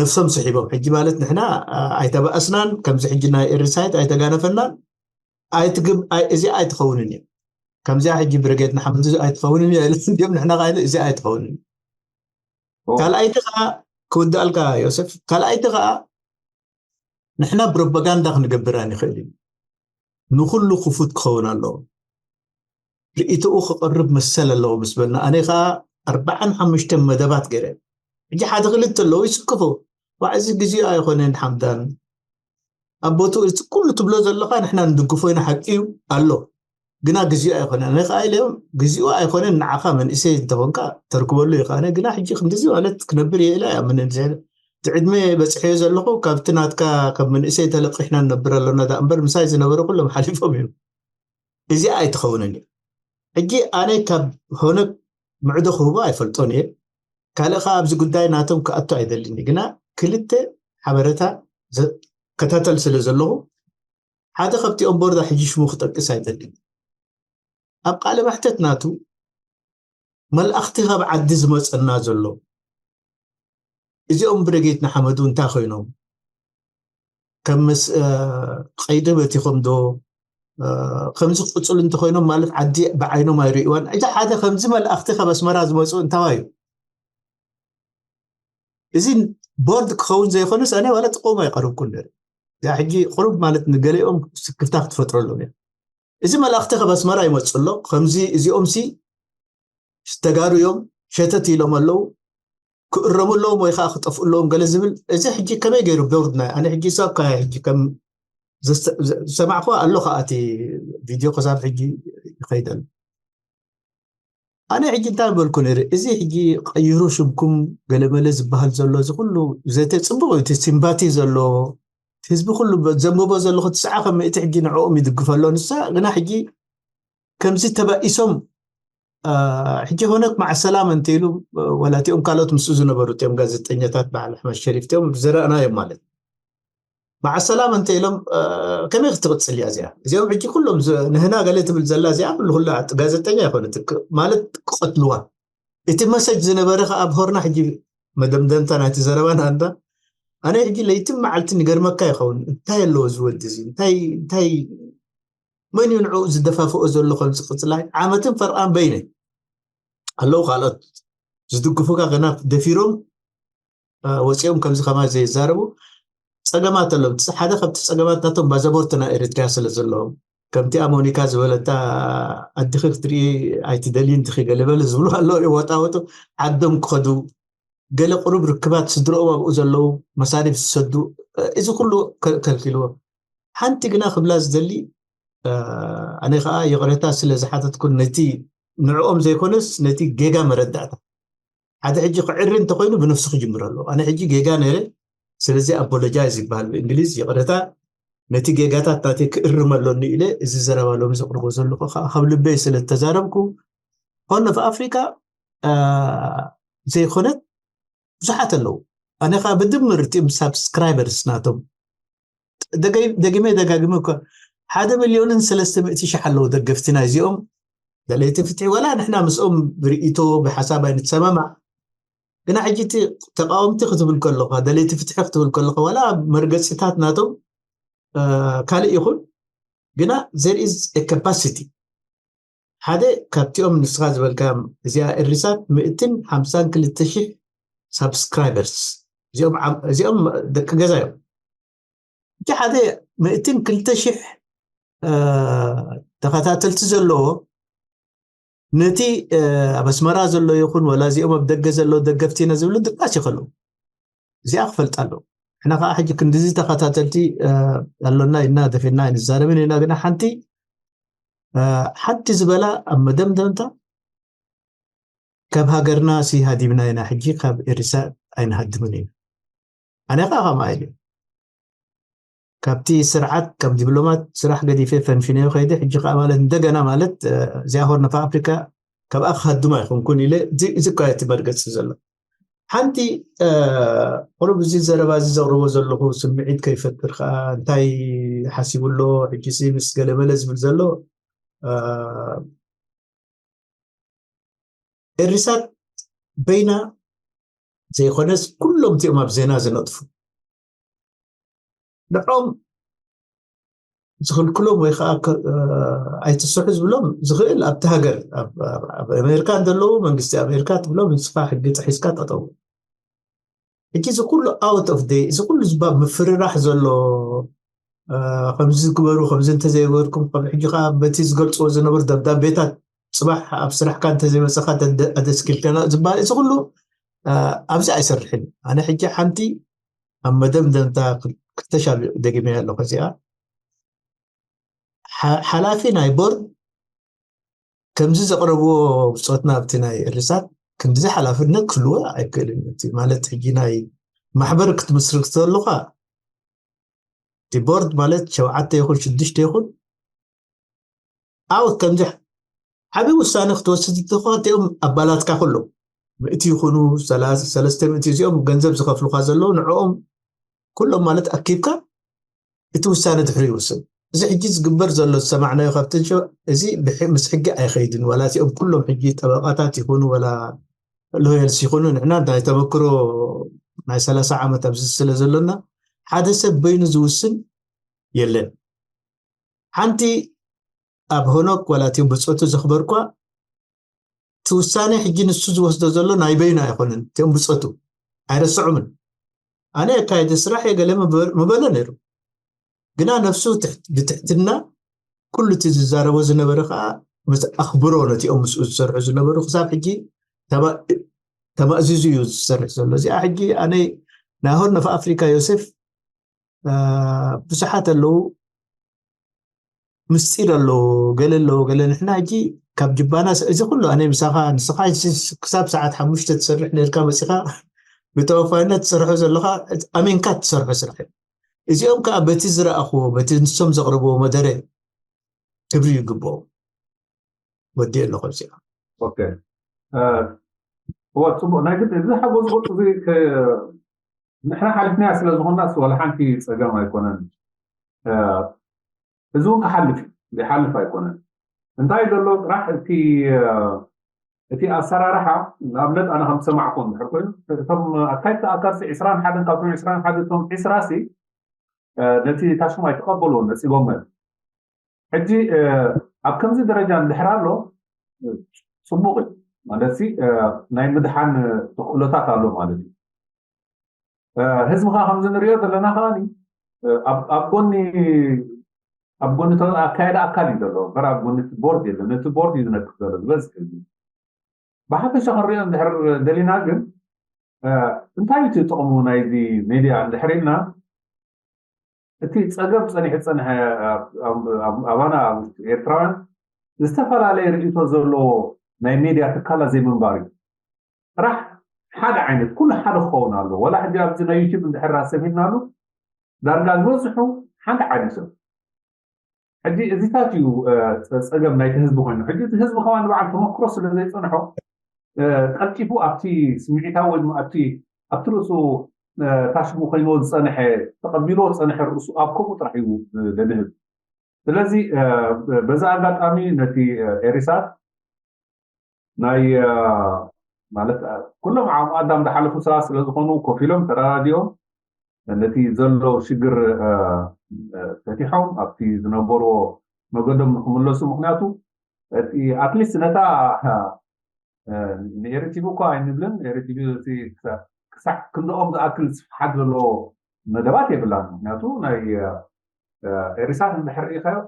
ነፍሶም ስሒቦም ሕጂ ማለት ንሕና ኣይተባእስናን ከምዚ ሕጂ ናይ ኤርሳይት ኣይተጋነፈናን ኣይትግብ እዚ ኣይትኸውንን እዩ ከምዚኣ ሕጂ ብርጌድ ንሓመዱ ኣይትኸውንን እዩ እንዲም ንሕና ቃይሉ እዚ ኣይትኸውንን ካልኣይቲ ከዓ ክውድኣልካ ዮሰፍ ካልኣይቲ ከዓ ንሕና ፕሮፓጋንዳ ክንገብር ኣይንኽእል እዩ ንኩሉ ክፉት ክኸውን ኣለዎ ርእይትኡ ክቕርብ መሰል ኣለዎ ምስ በልና ኣነ ከዓ ኣርባዓን ሓሙሽተን መደባት ገይረ ሕጂ ሓደ ክልተ ኣለዉ ይስክፉ ዋዕ እዚ ግዜኡ ኣይኮነን ሓምዳን ኣብ ቦትኡ እዚ ኩሉ ትብሎ ዘለኻ ንሕና ንድግፎ ኢና ሓቂ እዩ ኣሎ ግና ግዜኡ ኣይኮነን ኣነ ከዓ ኢለዮም ግዜኡ ኣይኮነን ንዓኻ መንእሰይ እንተኾንካ ተርክበሉ ኢኻ ኣነ ግና ሕጂ ክንዲዚ ማለት ክነብር እየ ኢለ እያ ምን እቲ ዕድመ በፅሐዮ ዘለኹ ካብቲ ናትካ ካብ መንእሰይ ተለቂሕና ንነብር ኣለና ዳ እምበር ምሳይ ዝነበሩ ኩሎም ሓሊፎም እዮም እዚ ኣይትኸውንን እዩ ሕጂ ኣነ ካብ ሆነ ምዕዶ ክህቦ ኣይፈልጦን እየ ካልእ ከዓ ኣብዚ ጉዳይ ናቶም ክኣቱ ኣይደልን እዩ ግና ክልተ ሓበረታ ከታተል ስለ ዘለኹ ሓደ ካብቲኦም ቦርዳ ሕጂ ሽሙ ክጠቅስ ኣይደልን ኣብ ቃለ መሕተት ናቱ መልኣኽቲ ካብ ዓዲ ዝመፀና ዘሎ እዚኦም ብረጌት ንሓመዱ እንታይ ኮይኖም? ከም ምስ ቀይዲ በቲኾም ዶ? ከምዚ ክቕፅሉ እንተኮይኖም ማለት ዓዲ ብዓይኖም ኣይርእዋን። እዚ ሓደ ከምዚ መላእኽቲ ካብ ኣስመራ ዝመፁ እንታዋዩ? እዚ ቦርድ ክኸውን ዘይኮነስ ኣነ ዋላ ጥቆም ኣይቀርብኩን ነረ። እዚኣ ሕጂ ቁሩብ ማለት ንገሊኦም ስክፍታ ክትፈጥረሎም እያ። እዚ መላእኽቲ ካብ ኣስመራ ይመፁ ኣሎ። ከምዚ እዚኦም ሲ ተጋሩ እዮም፣ ሸተት ኢሎም ኣለዉ። ክእረሙ ኣለዎም ወይ ከዓ ክጠፍኡ ኣለዎም ገለ ዝብል። እዚ ሕጂ ከመይ ገይሩ ቦርድ ናይ ኣነ ሕጂ ሳብ ካያ ሕጂ ከም ዝሰማዕኩ ኣሎ ከዓ እቲ ቪድዮ ክሳብ ሕጂ ይኸይደሉ። ኣነ ሕጂ እንታይ በልኩ ነይረ፣ እዚ ሕጂ ቀይሩ ሽምኩም ገለመለ ዝበሃል ዘሎ እዚ ኩሉ ዘተ ፅቡቅ እዩ፣ እቲ ሲምባቲ ዘሎ ህዝቢ ኩሉ ዘንብቦ ዘለኹ ትስዓ ከም ምእቲ ሕጂ ንዕኦም ይድግፈ ኣሎ። ንሳ ግና ሕጂ ከምዚ ተባኢሶም ሕጂ ሆነክ ማዕሰላም እንተ ኢሉ ወላቲኦም ካልኦት ምስኡ ዝነበሩ እቲኦም ጋዜጠኛታት በዓል ኣሕመድ ሸሪፍ እቲኦም ዝረኣናዮም ማለት ማዕሰላም እንተ ኢሎም ከመይ ክትቕፅል እያ እዚኣ? እዚኦም ሕጂ ኩሎም ንህና ገለ ትብል ዘላ እዚኣ ኩሉ ኩሉ ጋዜጠኛ ይኮነት ማለት ክቐትልዋ። እቲ መሰጅ ዝነበረ ከ ኣብ ሆርና ሕጂ መደምደምታ ናይቲ ዘረባና እንዳ ኣነ ሕጂ ለይትን መዓልትን ይገርመካ ይኸውን። እንታይ ኣለዎ እዚ ወዲ እዚ እንታይ እንታይ መን እዩ ንዕኡ ዝደፋፍኦ ዘሎ? ከምዚ ቅፅላይ ዓመትን ፈርቓን በይነ ኣለዉ ካልኦት ዝድግፉካ ገና ደፊሮም ወፂኦም ከምዚ ከማ ዘይዛረቡ ፀገማት ኣለዉ። ሓደ ካብቲ ፀገማት ናቶም ባዛቦርት ናይ ኤሪትሪያ ስለ ዘለዎም ከምቲ ኣሞኒካ ዝበለታ ኣድኺ ክትርኢ ኣይትደልይን ድኺ ገለበለ ዝብሉ ኣለዉ። ወጣወጡ ዓዶም ክኸዱ ገለ ቁሩብ ርክባት ስድረኦም ኣብኡ ዘለዉ መሳሪፍ ዝሰዱ እዚ ኩሉ ከልኪልዎም። ሓንቲ ግና ክብላ ዝደሊ ኣነ ከዓ ይቕሬታ ስለ ዝሓተትኩ ነቲ ንዕኦም ዘይኮነስ ነቲ ጌጋ መረዳእታ ሓደ ሕጂ ክዕሪ እንተኮይኑ ብነፍሱ ክጅምር ኣለዎ። ኣነ ሕጂ ጌጋ ነይረ፣ ስለዚ ኣፖሎጃይዝ ይበሃል ብእንግሊዝ፣ ይቕሬታ ነቲ ጌጋታት ናተይ ክእርም ኣሎኒ ኢለ እዚ ዘረባ ሎሚ ዘቕርቦ ዘለኹ ከዓ ካብ ልበይ ስለ ዝተዛረብኩ ሆርን ኦፍ ኣፍሪካ ዘይኮነት ብዙሓት ኣለዉ። ኣነ ከዓ ብድምር እቲም ሳብስክራይበርስ ናቶም ደጊመ ደጋግመ እኳ ሓደ ሚልዮንን ሰለስተ ሚእቲ ሺሕ ኣለዉ ደገፍቲ ናይዚኦም ደለይቲ ፍትሒ። ዋላ ንሕና ምስኦም ብርእይቶ ብሓሳብ ኣይንሰማማዕ፣ ግና ሕጂ እቲ ተቃወምቲ ክትብል ከለካ ደለይቲ ፍትሒ ክትብል ከለካ ዋላ መርገፂታት ናቶም ካልእ ይኹን፣ ግና there is a capacity ሓደ ካብቲኦም ንስኻ ዝበልካ እዚኣ እሪሳት ምእትን ሓምሳን ክልተ ሺሕ ሳብስክራይበርስ እዚኦም ደቂ ገዛ እዮም። እቲ ሓደ ምእትን ክልተ ሺሕ ተኸታተልቲ ዘለዎ ነቲ ኣብ ኣስመራ ዘሎ ይኹን ወላ እዚኦም ኣብ ደገ ዘለዉ ደገፍቲና ዝብሉ ድቃስ ይኸሉ። እዚኣ ክፈልጣ ኣለዉ። ንሕና ከዓ ሕጂ ክንዲዚ ተኸታተልቲ ኣሎና ኢልና ደፊና ኣይንዛረብን ኢና። ግና ሓንቲ ሓንቲ ዝበላ ኣብ መደምደምታ ካብ ሃገርና ሲ ሃዲምና ኢና፣ ሕጂ ካብ ኤሪሳ ኣይንሃድምን ኢና። ኣነ ከዓ ከምኣ ኢለ ካብቲ ስርዓት ከም ዲፕሎማት ስራሕ ገዲፈ ፈንፊነዮ ከይደ። ሕጂ ከዓ ማለት እንደገና ማለት እዚኣ ሆርን ኦፍ ኣፍሪካ ካብኣ ክሃድማ ኣይኮንኩን ኢለ እዚ እኳ እቲ መርገፂ ዘሎ ሓንቲ ቁሩብ እዚ ዘረባ እዚ ዘቕርቦ ዘለኹ ስምዒት ከይፈጥር ከዓ እንታይ ሓሲቡ ኣሎ ሕጂ ምስ ገለመለ ዝብል ዘሎ ኤሪሳት በይና ዘይኮነስ ኩሎም እቲኦም ኣብ ዜና ዝነጥፉ ንዖም ዝኽልክሎም ወይ ከዓ ኣይትስርሑ ዝብሎም ዝኽእል ኣብቲ ሃገር ኣብ ኣሜሪካ ዘለዉ መንግስቲ ኣሜሪካ ትብሎም ንስኻ ሕጊ ጥሒስካ ጠጠው ሕጂ እዚ ኩሉ ኣውት ኦፍ ደይ እዚ ኩሉ ዝባ ምፍርራሕ ዘሎ ከምዚ ዝግበሩ ከምዚ እንተዘይገበርኩም ከም ሕጂ ከዓ በቲ ዝገልፅዎ ዝነበሩ ደብዳቤታት ፅባሕ ኣብ ስራሕካ እንተዘይመፀኻ ኣደስኪልከና ዝበሃል እዚ ኩሉ ኣብዚ ኣይሰርሕን። ኣነ ሕጂ ሓንቲ ኣብ መደምደምታ ክተሻ ደጊመ ኣለኹ እዚኣ ሓላፊ ናይ ቦርድ ከምዚ ዘቕረብዎ ብፆትና ኣብቲ ናይ እርሳት ክንዲዚ ሓላፍነት ክህልዎ ኣይክእልን። እቲ ማለት ሕጂ ናይ ማሕበር ክትምስርት ከለኻ እቲ ቦርድ ማለት ሸውዓተ ይኹን ሽዱሽተ ይኹን ኣውት ከምዚ ዓብዪ ውሳነ ክትወስድ እንተኾ እቲኦም ኣባላትካ ኩሎም ምእቲ ይኹኑ ሰለስተ ምእቲ እዚኦም ገንዘብ ዝኸፍሉካ ዘለዉ ንዕኦም ኩሎም ማለት ኣኪብካ እቲ ውሳነ ድሕሪ ይውስን። እዚ ሕጂ ዝግበር ዘሎ ዝሰማዕናዮ ካብተን ሸ እዚ ብሕ- ምስ ሕጊ ኣይኸይድን። ዋላ እቲኦም ኩሎም ሕጂ ጠበቃታት ይኹኑ ዋላ ሎየርስ ይኹኑ ንሕና ናይ ተመክሮ ናይ ሰላሳ ዓመት ኣብዚ ስለ ዘሎና ሓደ ሰብ በይኑ ዝውስን የለን። ሓንቲ ኣብ ሆኖክ ዋላ እቲኦም ብፆቱ ዘኽበርኳ እቲ ውሳኔ ሕጂ ንሱ ዝወስዶ ዘሎ ናይ በይኑ ኣይኮነን። እቲኦም ብፆቱ ኣይረስዖምን። ኣነ ኣካየዲ ስራሕ የገለ ምበለ ነይሩ፣ ግና ነፍሱ ብትሕትና ኩሉ እቲ ዝዛረቦ ዝነበረ ከዓ ምስ ኣኽብሮ ነቲኦም ምስኡ ዝሰርሑ ዝነበሩ ክሳብ ሕጂ ተማእዚዙ እዩ ዝሰርሕ ዘሎ። እዚኣ ሕጂ ኣነ ናይ ሆርን ኦፍ ኣፍሪካ ዮሴፍ ብዙሓት ኣለዉ፣ ምስጢር ኣለዎ፣ ገለ ኣለዎ፣ ገለ ንሕና ሕጂ ካብ ጅባና እዚ ኩሉ ኣነ ምሳኻ ንስኻ ክሳብ ሰዓት ሓሙሽተ ትሰርሕ ነርካ መፂኻ ብተወፋይነት ትሰርሖ ዘለኻ ኣሜንካ ትሰርሖ ስራሕ እዩ። እዚኦም ከዓ በቲ ዝረኣኽዎ በቲ ንሶም ዘቕርብዎ መደረ ክብሪ ይግብኦም። ወዲ ኣለኹ እዚኣ እወ ፅቡቅ ናይ ግድ እዚ ሓጎስ ቁርጥ እዚ ንሕና ሓሊፍናያ ስለ ዝኾንና ወላ ሓንቲ ፀገም ኣይኮነን። እዚ እውን ክሓልፍ ይሓልፍ ኣይኮነን። እንታይ ዘሎ ጥራሕ እቲ እቲ ኣሰራርሓ ንኣብነት ኣነ ከም ዝሰማዕኩ እንድሕር ኮይኑ እቶም ኣካይድቲ ኣካልሲ ዕስራን ሓደን ካብቶም ዕስራን ሓደ እቶም ዕስራ ሲ ነቲ ታሽሙ ኣይተቐበልዎ ነፂጎም ሕጂ ኣብ ከምዚ ደረጃ እንድሕር ኣሎ ፅቡቅ እዩ ማለት ናይ ምድሓን ተኽእሎታት ኣሎ ማለት እዩ። ህዝቢ ከዓ ከምዚ ንሪኦ ዘለና ከዓ ኣብ ጎኒ ኣብ ጎኒ ኣካየዳ ኣካል እዩ ዘሎ በር ኣብ ጎኒ ቦርድ የለን። ነቲ ቦርድ እዩ ዝነቅፍ ዘሎ ዝበዝሕ ህዝቢ። ብሓፈሻ ክንሪኦ እንድሕር ደሊና ግን እንታይ እዩ እቲ ጥቕሙ ናይዚ ሚድያ እንድሕር ኢልና እቲ ፀገም ፀኒሑ ዝፀንሐ ኣባና ኣብ ውሽጢ ኤርትራውያን ዝተፈላለየ ርእቶ ዘለዎ ናይ ሜድያ ትካላት ዘይምንባር እዩ። ጥራሕ ሓደ ዓይነት ኩሉ ሓደ ክኸውን ኣለዎ። ዋላ ሕጂ ኣብዚ ናይ ዩቲብ እንድሕር ኣሰፊርናሉ ዳርጋ ዝበዝሑ ሓንቲ ዓዲ ሰብ ሕጂ እዚታት እዩ ፀገም ናይቲ ህዝቢ ኮይኑ ሕጂ እቲ ህዝቢ ከማን ንበዓል ተመክሮ ስለ ዘይፀንሖ ቀልጢፉ ኣብቲ ስምዒታዊ ወይ ድማ ኣብቲ ኣብቲ ርእሱ ታሽሙ ኮይንዎ ዝፀንሐ ተቐቢልዎ ዝፀንሐ ርእሱ ኣብ ከምኡ ጥራሕ እዩ ደንህብ። ስለዚ በዛ ኣጋጣሚ ነቲ ኤሪሳት ናይ ማለት ኩሎም ዓቕሚ ኣዳም ዝሓለፉ ሰባት ስለ ዝኾኑ ኮፍ ኢሎም ተረዳዲኦም ነቲ ዘሎ ሽግር ፈቲሖም ኣብቲ ዝነበርዎ መገዶም ንክምለሱ ምክንያቱ ኣትሊስት ነታ ንኤሪቲቪ እኳ ኣይንብልን ኤሪቲቪ ክሳዕ ክንደኦም ዝኣክል ስፍሓት ዘለዎ መደባት የብላን ምክንያቱ ናይ ኤሪሳት እንድሕር ኢኻዮ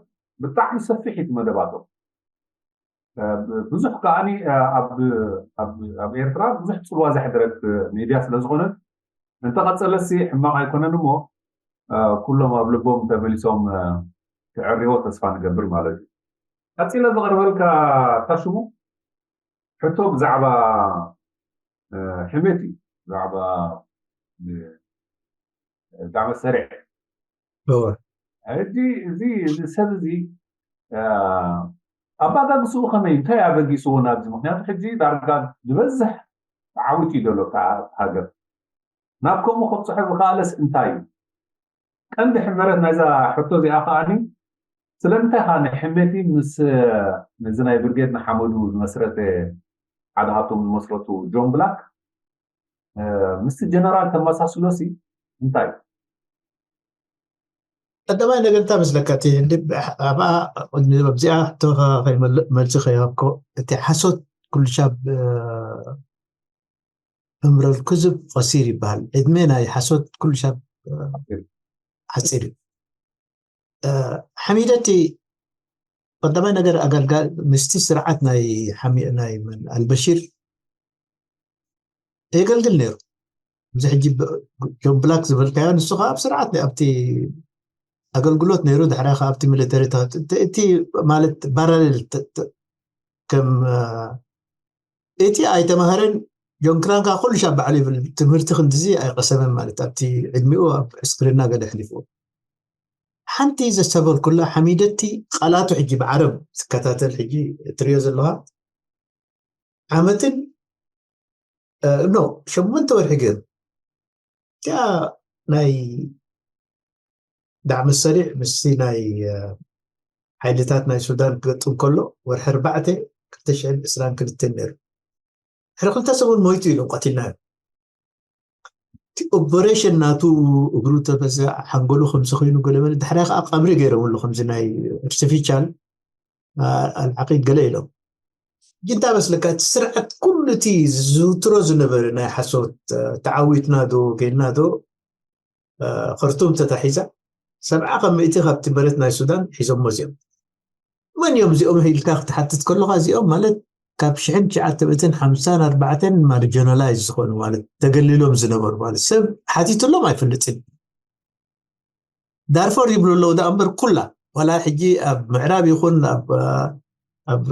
ብጣዕሚ ሰፊሕ እቲ መደባቶም ብዙሕ ከዓኒ ኣብ ኤርትራ ብዙሕ ፅልዋ ዘሕደረት ሚድያ ስለዝኾነት እንተቐፀለሲ ሕማቕ ኣይኮነን እሞ ኩሎም ኣብ ልቦም ተመሊሶም ክዕርዎ ተስፋ ንገብር ማለት እዩ። ቀፂለ ዘቕርበልካ ታሽሙ ሕቶ ብዛዕባ ሕሜት እዩ ብዛዕባ ብዛዕባ ሰሪዕ ሕጂ እዚ እዚ ሰብ እዚ ኣባጋግስኡ ከመይ እንታይ ኣበጊስዎ ናብዚ ምክንያቱ ሕጂ ዳርጋ ዝበዝሕ ተዓዊት እዩ ዘሎ ሃገር ናብ ከምኡ ከብፅሖ ዝከኣለስ እንታይ እዩ ቀንዲ ሕመረት ናይዛ ሕቶ እዚኣ ከዓኒ ስለምንታይ ከዓ ንሕሜቲ ምስ ነዚ ናይ ብርጌድ ንሓመዱ ዝመስረተ ሓደ ሃብቶም ዝመስረቱ ጆን ብላክ ምስቲ ጀነራል ተመሳስሎ ሲ እንታይ ቀዳማይ ነገር እንታይ መስለካ እቲ ኣብኣ ኣብዚኣ ተኻ መልሲ ከይሃብኮ እቲ ሓሶት ኩሉ ሻብ እምረል ክዝብ ቀሲር ይበሃል ዕድመ ናይ ሓሶት ኩሉ ሻብ ሓፂር እዩ ሓሚደቲ ቀዳማይ ነገር ኣገልጋል ምስቲ ስርዓት ናይ ናይ ኣልበሽር የገልግል ነይሩ። እዚ ሕጂ ጆን ብላክ ዝበልካዮ ንሱ ከዓ ኣብ ስርዓት ኣብቲ ኣገልግሎት ነይሩ። ድሕሪያ ከዓ ኣብቲ ሚሊተሪ እቲ ማለት ባራሌል ከም እቲ ኣይተማሃረን ጆን ክራንካ ኩሉ ሻብ ባዕሉ ይብል ትምህርቲ ክንድዚ ኣይቀሰመን ማለት ኣብቲ ዕድሚኡ ኣብ ዕስክርና ገለ ሕሊፍዎ ሓንቲ ዘሰበልኩላ ሓሚደቲ ቃላቱ ሕጂ ብዓረብ ትከታተል ሕጂ እትሪዮ ዘለኻ ዓመትን ኖ ሸሞንተ ወርሒ ገይሩ እቲኣ ናይ ዳዕመ ሰሪዕ ምስቲ ናይ ሓይልታት ናይ ሱዳን ክገጥም ከሎ ወርሒ ኣርባዕተ ክልተ ሽሕን ዕስራን ክልተን ነይሩ ድሕሪ ክልተ ሰሙን ሞይቱ ኢሎም ቀቲልናዮ እቲ ኦፐሬሽን ናቱ እግሩ ተፈሰ ሓንጎሉ ከምዚ ኮይኑ ገለ መለ ድሕራይ ከዓ ቀብሪ ገይሮምሉ ከምዚ ናይ ኣርቲፊሻል ኣልዓቂድ ገለ ኢሎም። ግን እንታይ መስለካ እቲ ስርዓት ኩሉ እቲ ዝዝውትሮ ዝነበረ ናይ ሓሶት ተዓዊትና ዶ ጌና ዶ ከርቱም ተታሒዛ ሰብዓ ከም ምእቲ ካብቲ መሬት ናይ ሱዳን ሒዞሞ እዚኦም። መን እዮም እዚኦም ኢልካ ክትሓትት ከለካ እዚኦም ማለት ካብ ሽሕን ትሽዓተ ሚእትን ሓምሳን ኣርባዕተን ማርጂናላይዝ ዝኾኑ ማለት ተገሊሎም ዝነበሩ ማለት ሰብ ሓቲትሎም ኣይፈልጥን። ዳርፎር ይብሉ ኣለዉ ዳ እምበር ኩላ ዋላ ሕጂ ኣብ ምዕራብ ይኹን ኣብ ኣብ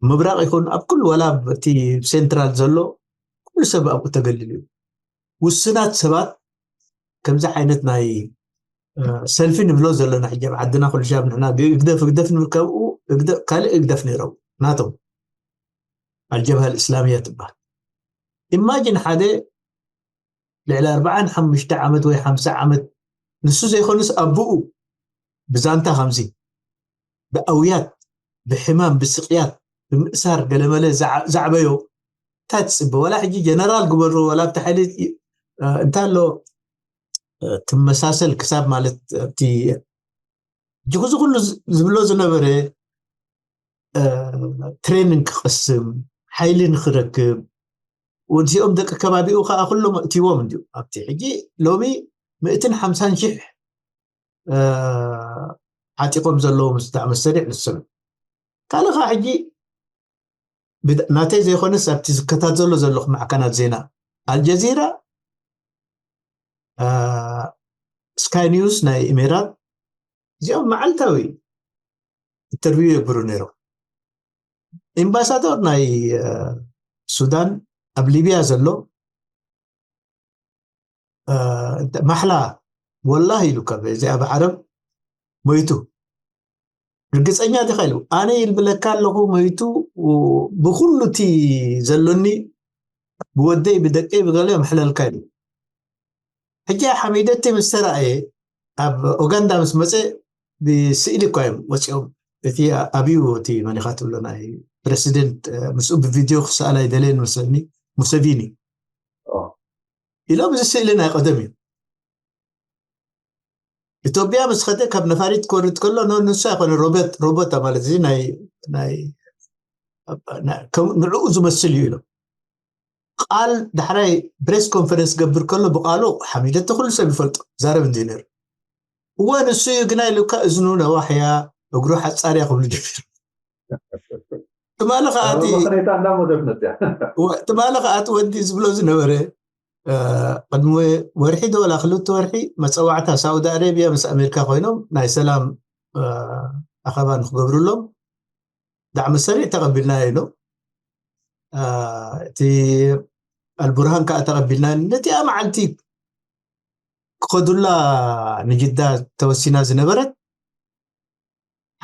ምብራቕ ይኹን ኣብ ኩሉ ዋላ እቲ ሴንትራል ዘሎ ኩሉ ሰብ ኣብኡ ተገሊሉ እዩ። ውስናት ሰባት ከምዚ ዓይነት ናይ ሰልፊ ንብሎ ዘለና ሕጂ ኣብ ዓድና ኩሉ ሻብ ንሕና ግደፍ ግደፍ ንብል ከምኡ ካልእ ግደፍ ነይሮም ናቶም ኣልጀብሃ እስላምያ ትበሃል። ኢማጂን ሓደ ልዕሊ ኣርባዓን ሓሙሽተ ዓመት ወይ ሓምሳ ዓመት ንሱ ዘይኮነስ ኣቦኡ ብዛንታ ከምዚ ብኣውያት ብሕማም ብስቅያት ብምእሳር ገለመለ ዛዕበዮ እንታይ ትፅበ? ዋላ ሕጂ ጀነራል ግበሩ ዋላ ኣብቲ ሓይሊ እንታይ ኣሎ ትመሳሰል ክሳብ ማለት ኣብቲ ሕጂ እዚ ኩሉ ዝብሎ ዝነበረ ትሬኒንግ ክቐስም ሓይሊ ንክረክብ ወዲኦም ደቂ ከባቢኡ ከዓ ኩሎም እትዎም እንዲዩ ኣብቲ ሕጂ ሎሚ ምእትን ሓምሳን ሺሕ ዓጢቆም ዘለዉ ምስ ዳዕመ ሰሪዕ ንስም ካልእ ከዓ ሕጂ ናተይ ዘይኮነስ ኣብቲ ዝከታተሎ ዘለኹ ማዕከናት ዜና ኣልጀዚራ ስካይ ኒውስ ናይ ኢሜራት እዚኦም መዓልታዊ ኢንተርቪው የግብሩ ነይሮም። ኤምባሳዶር ናይ ሱዳን ኣብ ሊቢያ ዘሎ ማሕላ ወላሂ ኢሉ ካብ እዚ ኣብ ዓረብ ሞይቱ ርግፀኛ ዲኻ ኢሉ ኣነ ይልብለካ ኣለኹ ሞይቱ ብኩሉ እቲ ዘሎኒ ብወደይ ብደቀይ ብገለ ምሕለልካ ኢሉ ሕጂ ሓሚደቲ ምስ ተረኣየ ኣብ ኡጋንዳ ምስ መፀ ብስእሊ እኳ እዮም ወፂኦም እቲ ኣብዩ እቲ መኒኻ ትብሎ ናይ ፕረሲደንት ምስኡ ብቪድዮ ክሰኣል ኣይደለየን መስለኒ ሙሰቪኒ ኢሎም እዚ ስእሊ ናይ ቀደም እዩ ኢትዮጵያ ምስ ኸደ ካብ ነፋሪት ክወርድ ከሎ ንሱ ኣይኮነ ሮቦት ሮቦት ማለት እዚ ናይ ናይ ንዕኡ ዝመስል እዩ ኢሎም ቃል ዳሕራይ ፕሬስ ኮንፈረንስ ገብር ከሎ ብቃሉ ሓሚደቲ ኩሉ ሰብ ይፈልጦ ዛረብ እንዲ ነሩ እወ ንሱ እዩ ግና ኢሉካ እዝኑ ነዋሕያ እግሩ ሓፃርያ ክብሉ ጀሚሩ ትማሊ ከኣቲ ትማሊ ከኣቲ ወዲ ዝብሎ ዝነበረ ቅድሚ ወርሒ ዶ ወላ ክልተ ወርሒ መፀዋዕታ ሳውዲ ኣረቢያ ምስ ኣሜሪካ ኮይኖም ናይ ሰላም ኣኸባ ንክገብሩሎም ዳዕሚ ሰሪዕ ተቐቢልናዮ ኢሎም እቲ ኣልቡርሃን ከዓ ተቐቢልና ነቲኣ መዓልቲ ክኸዱላ ንጅዳ ተወሲና ዝነበረት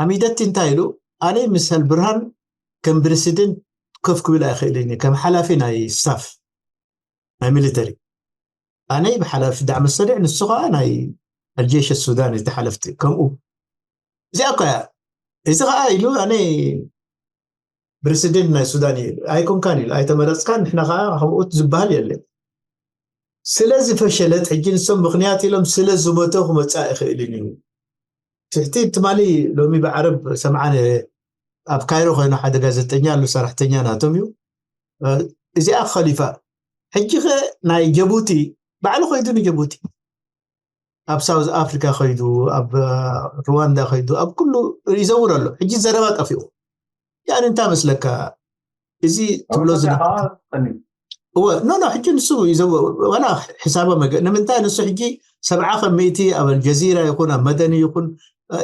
ሓሚደቲ እንታይ ኢሉ ኣነ ምስ ኣልቡርሃን ከም ፕረሲደንት ከፍ ክብል ኣይኽእልን ከም ሓላፊ ናይ ስታፍ ናይ ሚሊተሪ ኣነ ብሓላፊ ዳዕሚ ሰሪዕ ንሱ ከዓ ናይ ኣልጀሽ ሱዳን እቲ ሓለፍቲ ከምኡ እዚኣ እኮ እያ እዚ ከዓ ኢሉ ኣነ ፕረሲደንት ናይ ሱዳን እዩ ኣይኮንካን ኢሉ ኣይተመረፅካን ንሕና ከዓ ከምኡት ዝበሃል የለን ስለ ዝፈሸለት ሕጂ ንሶም ምኽንያት ኢሎም ስለ ዝሞተ ክመፅእ ኣይኽእልን እዩ ትሕቲ ትማሊ ሎሚ ብዓረብ ሰምዓ ኣብ ካይሮ ኮይኑ ሓደ ጋዜጠኛ ኣሉ ሰራሕተኛ ናቶም እዩ እዚኣ ከሊፋ ሕጂ ኸ ናይ ጀቡቲ ባዕሉ ከይዱ ንጀቡቲ ኣብ ሳውዝ ኣፍሪካ ከይዱ ኣብ ሩዋንዳ ከይዱ ኣብ ኩሉ ይዘውር ኣሎ ሕጂ ዘረባ ጠፊኡ ያን እንታይ መስለካ እዚ ትብሎ ዝነበረ እወ ኖ ኖ ሕጂ ንሱ ይዘው ዋላ ሕሳቦም ነገ ንምንታይ ንሱ ሕጂ ሰብዓ ከም ሚእቲ ኣብ ኣልጀዚራ ይኹን ኣብ መደኒ ይኹን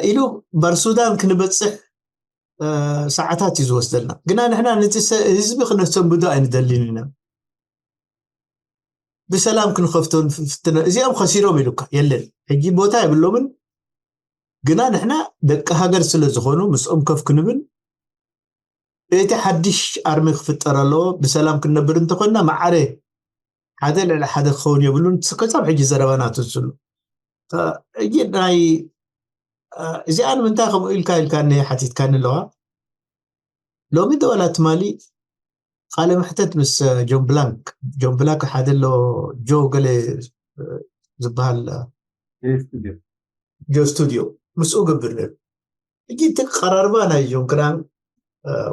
ኢሉ ባር ሱዳን ክንበፅሕ ሰዓታት እዩ ዝወስደልና ግና ንሕና ነቲ ህዝቢ ክነሰንብዶ ኣይንደልን ኢና ብሰላም ክንኸፍቶ ንፍትነ እዚኦም ከሲሮም ኢሉካ የለን ሕጂ ቦታ የብሎምን ግና ንሕና ደቂ ሃገር ስለ ዝኾኑ ምስኦም ከፍ ክንብል እቲ ሓድሽ ኣርሚ ክፍጠር ኣለዎ ብሰላም ክንነብር እንተኮንና መዓረ ሓደ ልዕሊ ሓደ ክኸውን የብሉን ክሳብ ሕጂ ዘረባና ትዝሉ ሕጂ ናይ እዚኣ ንምንታይ ከምኡ ኢልካ ኢልካኒ ሓቲትካኒ ኣለዋ ሎሚ ደወላ ትማሊ ቃለ መሕተት ምስ ጆን ብላንክ ጆን ብላንክ ሓደ ኣሎ፣ ጆ ገለ ዝበሃል፣ ጆ ስቱዲዮ ምስኡ ገብር ነይሩ። ሕጂ እቲ ቀራርባ ናይ ጆን ክራን፣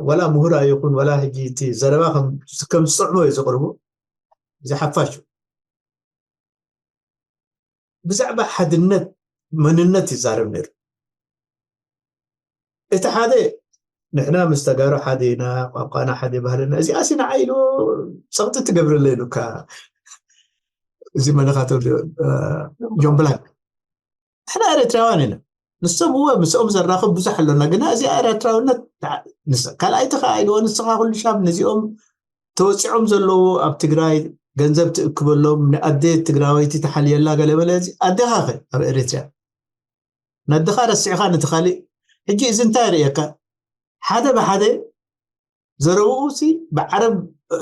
ዋላ ምሁር ኣይኹን ዋላ ሕጂ እቲ ዘረባ ከም ዝጥዕሞ እዩ ዘቕርቡ። እዚ ሓፋሽ ብዛዕባ ሓድነት መንነት ይዛረብ ነይሩ። እቲ ሓደ ንሕና ምስ ተጋሩ ሓደ ኢና፣ ቋንቋና ሓደ፣ ባህልና፣ እዚኣሲ ንዓይ ኢሉ ጸቕጢ ትገብርለ ኢሉካ። እዚ መለኻቶ ጆን ብላክ፣ ንሕና ኤርትራውያን ኢና። ንሶም እወ ምስኦም ዘራኽብ ብዙሕ ኣሎና፣ ግና እዚ ኤርትራውነት ካልኣይቲ ከኣ ኢልዎ፣ ንስኻ ኩሉ ሻብ ነዚኦም ተወፂዖም ዘለዉ ኣብ ትግራይ ገንዘብ ትእክበሎም፣ ንኣደ ትግራወይቲ ትሓልየላ ገለ በለ። ኣደኻ ኸ ኣብ ኤርትራ ነደኻ ረሲዕኻ ነቲ ካሊእ። ሕጂ እዚ እንታይ ርእየካ? ሓደ ብሓደ ዘረብኡ ሲ ብዓረብ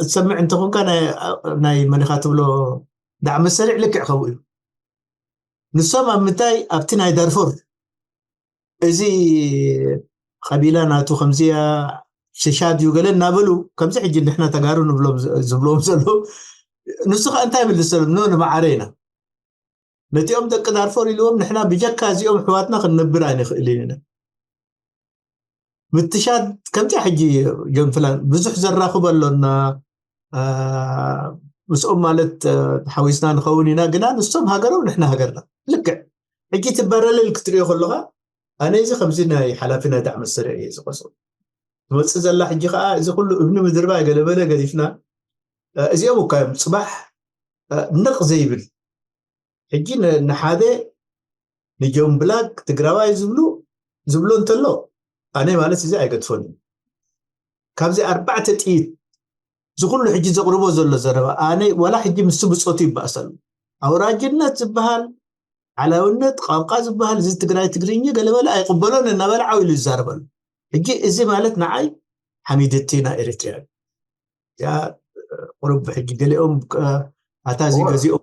ትሰምዕ እንተኾንካ ናይ መሊኻ ትብሎ ዳዕ መሰሪዕ ልክዕ ከምኡ እዩ። ንሶም ኣብ ምንታይ ኣብቲ ናይ ዳርፎር እዚ ቀቢላ ናቱ ከምዚያ ሽሻድ እዩ ገለ እናበሉ ከምዚ ሕጂ ንሕና ተጋሩ ንብሎም ዝብሎም ዘለዉ ንሱ ከዓ እንታይ ይብል ዝሰሎም ኖ ንማዓረ ኢና ነቲኦም ደቂ ዳርፎር ኢልዎም ንሕና ብጀካ እዚኦም ኣሕዋትና ክንነብር ኣይንኽእልን ኢና። ምትሻድ ከምዚኣ ሕጂ ጆን ፍላን ብዙሕ ዘራኽብ ኣሎና ምስኦም ማለት ተሓዊስና ንኸውን ኢና ግና ንሶም ሃገሮም ንሕና ሃገርና ልክዕ ሕጂ እቲ በረለል ክትሪኦ ከለኻ ኣነ እዚ ከምዚ ናይ ሓላፊ ናይ ዳዕመ ሰሪዕ እየ ዝቆስሩ ትመፅእ ዘላ ሕጂ ከዓ እዚ ኩሉ እብኒ ምድርባይ ገለበለ ገዲፍና እዚኦም እኳ እዮም ፅባሕ ንቕ ዘይብል ሕጂ ንሓደ ንጆን ብላክ ትግራዋይ ዝብሉ ዝብሎ እንተሎ ኣነ ማለት እዚ ኣይገድፎን እዩ ካብዚ ኣርባዕተ ጥይት ዝኩሉ ሕጂ ዘቕርቦ ዘሎ ዘረባ ኣነ ወላ ሕጂ ምስ ብፆቱ ይበኣሰሉ ኣውራጅነት ዝበሃል ዓላውነት ቋንቋ ዝበሃል እዚ ትግራይ ትግርኛ ገለበለ ኣይቕበሎን እናበለ ዓው ኢሉ ይዛረበሉ ሕጂ እዚ ማለት ንዓይ ሓሚድቲ ናይ ኤሪትሪያ እያ ቁሩብ ሕጂ ገሊኦም ኣታ እዚ ገዚኦም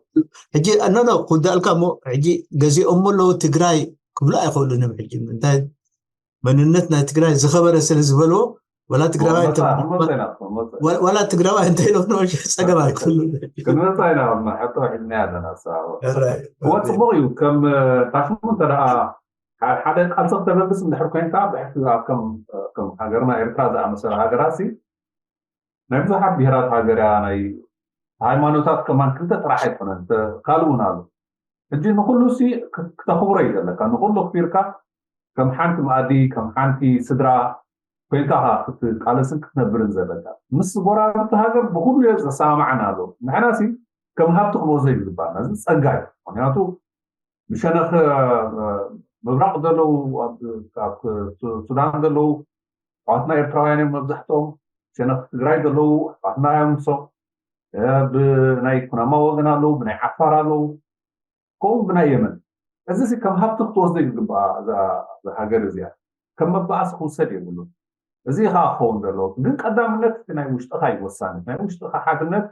ሕጂ ኖ ኖ ክውዳእልካ እሞ ሕጂ ገዚኦም ኣለዉ ትግራይ ክብሉ ኣይኽእሉን እዮም ሕጂ እንታይ መንነት ናይ ትግራይ ዝኸበረ ስለ ዝበልዎ ወላ ትግራዋይ ወላ ትግራዋይ እንታይ ኢሎም ነው ጸገም ኣይክሉ ክንመፃ ኢና ሕቶ ሒዝና ኣለና እዋ ፅቡቅ እዩ ከም ታሽሙ እንተ ሓደ ቃልሲ ክተበግስ እንድሕር ኮይንካ ብሕቲ ከም ሃገርና ኤርትራ ዝኣመሰለ ሃገራት ናይ ብዙሓት ብሄራት ሃገር እያ ናይ ሃይማኖታት ከማን ክልተ ጥራሕ ኣይኮነን ካልእ እውን ኣሎ ሕጂ ንኩሉ ሲ ክተኽብሮ እዩ ዘለካ ንኩሉ ኣኽቢርካ ከም ሓንቲ መኣዲ ከም ሓንቲ ስድራ ኮይንካ ክትቃለስን ክትነብርን ዘለካ ምስ ጎራብቲ ሃገር ብኩሉ እየ ዘሰማማዕና ኣሎ ንሕና ሲ ከም ሃብቲ ክንወስዶ ይግባና እዚ ፀጋ እዩ ምክንያቱ ብሸነኽ ምብራቕ ዘለዉ ኣብ ሱዳን ዘለዉ ኣሕዋትና ኤርትራውያን እዮም መብዛሕትኦም ሸነኽ ትግራይ ዘለዉ ኣሕዋትና እዮም ንሶም ብናይ ኩናማ ወገን ኣለዉ ብናይ ዓፋር ኣለዉ ከምኡ ብናይ የመን እዚ ከም ሃብቲ ክትወስዶ ይግባእ እዛ ሃገር እዚኣ ከም መባእሲ ክውሰድ የብሉን እዚ ከዓ ክኸውን ዘለዎ ግን ቀዳምነት እቲ ናይ ውሽጥኻ እዩ ወሳኒ ናይ ውሽጥኻ ሓድነት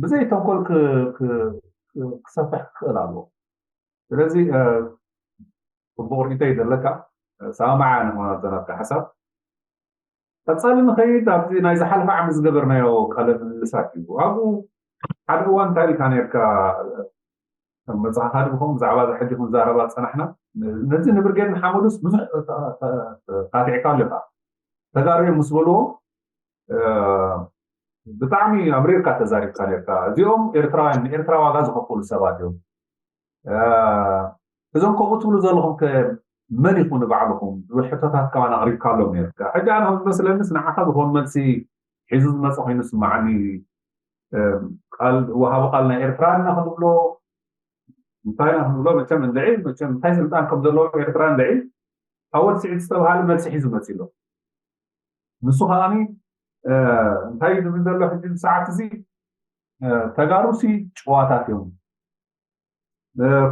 ብዘይ ተንኮል ክሰፍሕ ክኽእል ኣለዎ ስለዚ ፅቡቅ ርኢቶ እዩ ዘለካ ሰማማዓ ንኾና ዘናትካ ሓሳብ ቀፃሊ ንኸይድ ኣብዚ ናይ ዝሓለፈ ዓመት ዝገበርናዮ ቃለ ምልልሳት እዩ ኣብኡ ሓደ እዋን እንታይ ኢልካ ነርካ መፅሓኻ ድኹም ብዛዕባ እዚ ሕጂ ክንዛረባ ዝፀናሕና ነዚ ንብርጌድ ንሓመዱስ ብዙሕ ካቲዕካ ኣለካ ተጋሩ እዮም ምስ በልዎ ብጣዕሚ ኣምሪርካ ተዛሪብካ ነርካ እዚኦም ኤርትራውያን ንኤርትራ ዋጋ ዝኸፈሉ ሰባት እዮም እዞም ከምኡ ትብሉ ዘለኹም ከ መን ኢኹም ንባዕልኹም ዝብል ሕቶታት ከማን ኣቕሪብካሎም ነርካ ሕጂ ኣነ ከም ዝመስለንስ ንዓኻ ዝኾን መልሲ ሒዙ ዝመፀ ኮይኑ ስማዓኒ ቃል ወሃቢ ቃል ናይ ኤርትራ እና ክንብሎ እንታይ ኢና ክንብሎ መቸም እንድዒ መቸም እንታይ ስልጣን ከም ዘለዎ ኤርትራ እንድዒ ኣወል ስዒድ ዝተባሃለ መልሲ ሒዙ መፂ ኣሎ ንሱ ከዓኒ እንታይ ዝብል ዘሎ ሕጂ ሰዓት እዚ ተጋሩሲ ጭዋታት እዮም